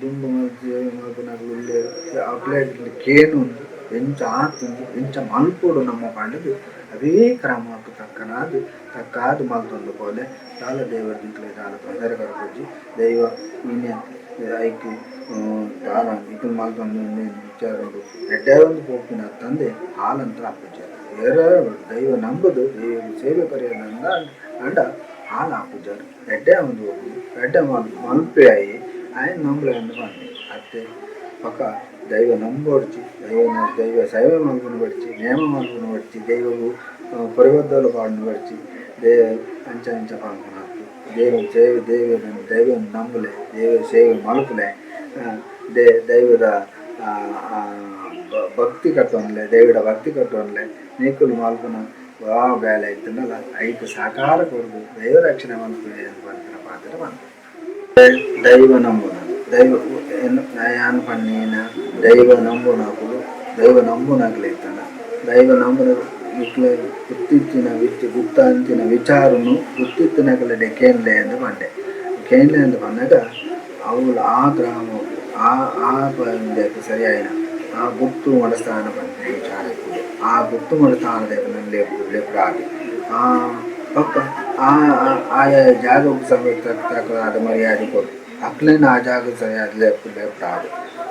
ದುಂಬು ಮಲ್ಪುನಕುಲು ಉಲ್ಲೆರ್ ಅಕ್ಲೆಗ್ ಕೇನುಂದು ಎಂಚ ಆತುಂಡು ಎಂಚ ಮಲ್ಪೊಡು ನಮ್ಮ ಪಂಡುದು ಅವೇ ಕ್ರಮಕ್ ತಕ್ಕನಾದ್ ತಕ್ಕಾದ್ ಮಲ್ತೊಂದು ಪೋಲೆ. ದಾಲ ದೇವೆರ್ ನಿಕ್ಲೆಗ್ ದಾಲ ತೊಂದರೆ ಕೊರ್ಪುಜಿ. ದೈವ ಇನಿ ಐಕ್ ದಾಲ ನಿಕುಲು ಮಲ್ತೊಂದು ವಿಚಾರ ಉಂಡು ಎಡ್ಡೆ ಒಂದು ಪೋಪಿನ ತಂದೆ ಹಾಲಂತ ಆಪುಜೆರ್. ಏರೇ ದೈವ ನಂಬುದು ದೈವ ಸೇವೆ ಕೊರಿಯೆರ್ ಅಂಡ ಹಾಲು ಆಪುಜೆರ್. ಎಡ್ಡೆ ಒಂದು ಹೋಗುದು ಎಡ್ಡೆ ಮಲ್ಪೆ ಆಯಿ ಆಯನ್ ನಂಬುಲೆ ಅಂದ್ ಪನ್ಪೆ ಅತ್ತೆ. ಬೊಕ ದೈವ ನಂಬೊಡ್ಚಿ ದೈವ ಸೇವೆ ಮಲ್ಪುನ ಬೊಡ್ಚಿ ನೇಮ ಮಲ್ಪುನ ಬೊಡ್ಚಿ ದೈವಗ್ ಪರಿಬದ್ದಲು ಪಾಡುನ ಬೊಡ್ಚಿ ಅಂಚ ಇಂಚ ಪನ್ಪುನ ದೇವ ಸೇವೆ ದೈವ ನಂಬುಲೆ ದೈವ ಸೇವೆ ಮಲ್ಪುಲೆ ದೈವದ ಭಕ್ತಿ ಕಟ್ಟೊನ್ಲೆ ದೈವಡ ಭಕ್ತಿ ಕಟ್ಟೊನ್ಲೆ ನಿಕುಲು ಮಲ್ಪುನ ವಾ ಬೇಲೆ ಇತ್ತುಂಡಲ ಐಕ್ ಸಹಕಾರ ಕೊರ್ದು ದೈವ ರಕ್ಷಣೆ ಮಲ್ಪುವೆ ಪನ್ಪಿನ ಪಾತೆರ ಪನ್ಪೆ. ದೈವ ನಂಬುನ ದೈವ ಯಾನ್ ಪನ್ನಿನ ದೈವ ನಂಬುನಕುಲು ದೈವ ನಂಬುನಕುಲು ಇತ್ತಂಡ ದೈವ ನಂಬುನ ನಿಕ್ಲೆ ಗೊತ್ತಿತ್ತಿನ ಗೊತ್ತಾಂತಿನ ವಿಚಾರನು ಗೊತ್ತಿತ್ತಿನಕಲೆಡೆ ಕೇನ್ಲೆ ಅಂದ್ ಪಂಡೆ. ಕೇನ್ಲೆ ಅಂದ್ ಪನ್ನಗ ಅವುಲು ಆ ಗ್ರಾಮ ಆ ಆ ಸರಿಯಾಯಿನ ಆ ಗುತ್ತು ಮಡಸ್ಥಾನ ಪನ್ಪಿನ ವಿಚಾರ ಇಪ್ಪುಂಡು. ಆ ಗುತ್ತು ಮಡಸ್ಥಾನದ ಲೆಪ್ಪುಡಾದ್ ಆ ಬೊಕ್ಕ ಆ ಆಯಾ ಜಾಗಗ್ ಸಮೇತ ತಕ್ಕನಾದ ಮರ್ಯಾದೆ ಕೊರ್ದು ಅಕ್ಲೆನ ಆ ಜಾಗ ಸರಿಯಾದ ಲೆಪ್ಪುಡಾದ್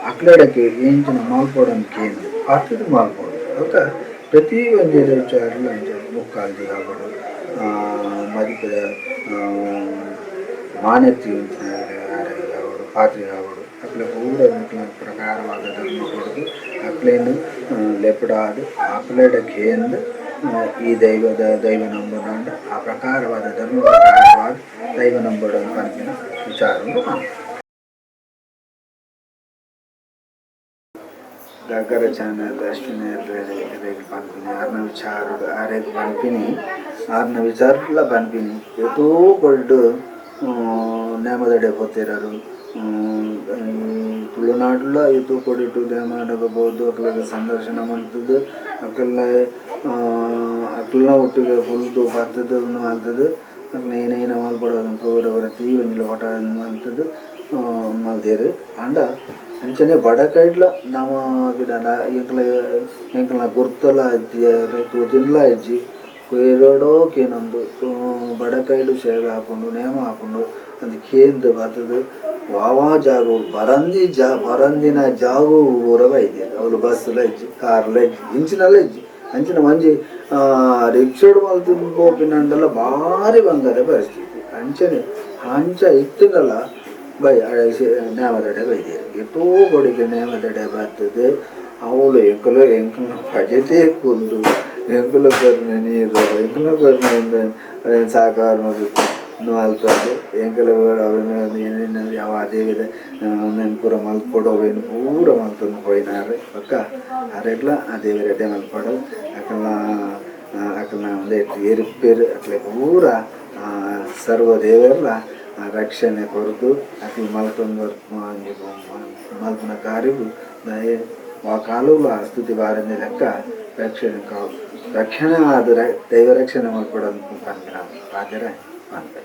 ಅಕ್ಲೆಡಕ್ಕೆ ಎಂಚಿನ ಮಲ್ಪೊಡಂದ್ ಕೇಂದ್ ಅತ್ತುದು ಮಲ್ಪೊಡು. ಬೊಕ್ಕ ಪ್ರತಿ ಒಂಜಿ ವಿಚಾರಲ ಅಂಚ ಮುಕ್ಕಾಲ್ದಿ ಆವೊಡು ಮದಿಪೆದ ಮಾನೆತ್ತಿ ಆವೊಡು ಪಾತ್ರಿ ಆವೊಡು ಅಕ್ಲೆ ಪೂರ ಪ್ರಕಾರವಾದ ಧರ್ಮ ಕೊರ್ದು ಅಕ್ಲೆನ್ ಲೆಪ್ಪುಡಾದ್ ಅಕ್ಲೆಡ ಕೇಂದ್ ಈ ದೈವದ ದೈವ ನಂಬುನಾಂಡ ಆ ಪ್ರಕಾರವಾದ ಧರ್ಮ ಪ್ರಕಾರವಾದ ದೈವ ನಂಬೊಡು ಪನ್ಪಿನ ವಿಚಾರನು ಪನ್ಪೆ. ಗಗ್ಗರ ಚಾನಲ್ ಅಶ್ವಿನಿ ಪನ್ಪಿನಿ ಆರ್ನ ವಿಚಾರ ಆರೆಗ್ ಪನ್ಪಿನಿ ಆರ್ನ ವಿಚಾರಲ ಪನ್ಪಿನಿ ಏತೋ ಕೊಡ್ಡು ನೇಮದಡೆ ಪೋತಿರರು ತುಳುನಾಡುಲ ಏತೋ ಕೊಡಿಟು ನೇಮದಡೆ ಪೋದು ಅಕ್ಲೆಗ್ ಸಂದರ್ಶನ ಮಲ್ತುದು ಅಕಲ್ನ ಅಕ್ಲೆನ ಒಟ್ಟಿಗೆ ಕುಲ್ದು ಬತ್ತುದು ಉಂದು ಮಲ್ತುದು ಅಕ್ಲೆನ ಏನೇನು ಮಲ್ಪೊಡು ಪೂರ ಪ್ರತಿ ಒಂಜಿ ಲೋಟ ಮಲ್ತುದು ಮಲ್ತೆರ್. ಆಂಡ ಅಂಚನೆ ಬಡಕೈಡ್ಲ ನಮ ಎಂಕ್ಲ ಎಂಕ್ಲನ ಗುರ್ತಲ ಇಜ್ಜಿ ತೂತಿನ್ಲ ಇಜ್ಜಿ ಏರೋಡೋ ಕೇನೊಂದು ಬಡಕೈಡು ಸೇವೆ ಆಪುಂಡು ನೇಮ ಆಪುಂಡು ಅಂದ್ ಕೇಂದ್ ಬತ್ತುದು ವಾವಾ ಜಾಗ ಬರಂದಿ ಬರಂದಿನ ಜಾಗ ಪೂರ ಬೈದೆರ್. ಅವ್ಲು ಬಸ್ಸುಲ ಇಜ್ಜಿ ಕಾರ್ಲ ಇಜ್ಜಿ ಇಂಚಿನಲ ಇಜ್ಜಿ. ಅಂಚಿನ ಒಂಜಿ ರಿಕ್ಷಾಡ್ ಮಲ್ತೊಂದು ಪೋಪಿನಂಡಲ ಬಾರಿ ಬಂಗದ ಪರಿಸ್ಥಿತಿ. ಅಂಚನೆ ಅಂಚ ಇತ್ತುಂಡಲ ಬೈ ನೇಮದಡೆ ಬೈದೆರ್. ಏತೋ ಕೊಡಿಗೆ ನೇಮದಡೆ ಬತ್ತುದು ಅವ್ಲು ಎಂಕುಲು ಎಂಕಲ್ನ ಬಜೆಟೇ ಕುಲ್ದು ಎಂಕುಲು ಕೊರ್ನ ನೀರು ಎಂಕುಲು ಕೊರ್ನ ಸಹಕಾರ ಮಲ್ತೊಂದು ಎಂಕುಲು ಏನೇನು ಯಾವ ದೇವಿದ ಪೂರ ಮಲ್ಪೊಡು ಅವೇನು ಪೂರ ಮಲ್ತೊಂದು ಪೋಯಿನಾರ್. ಬೊಕ್ಕ ಅರೆಗ್ಲ ಆ ದೇವೆರ್ ಎಡ್ಡೆ ಮಲ್ಪೊಡು ಅಕಲ್ನ ಅಕಲ್ನ ಉಂದೆಟ್ ಏರುಪೇರು ಅಕ್ಲೆ ಪೂರ ಸರ್ವ ದೇವೆರ್ಲ ರಕ್ಷಣೆ ಕೊರ್ದು ಅಕ್ಲು ಮಲ್ತೊಂದು ಮಲ್ಪುನ ಕಾರ್ಯಗ್ ಆ ಕಾಲುಲ ಸ್ತುತಿ ಬಾರಂದಿ ಲೆಕ್ಕ ರಕ್ಷಣೆ ರಕ್ಷಣೆ ಆದ್ ದೈವ ರಕ್ಷಣೆ ಮಲ್ಪೊಡು ಪನ್ಪಿನ ಪಾತೆರ ಪನ್ಪೆ.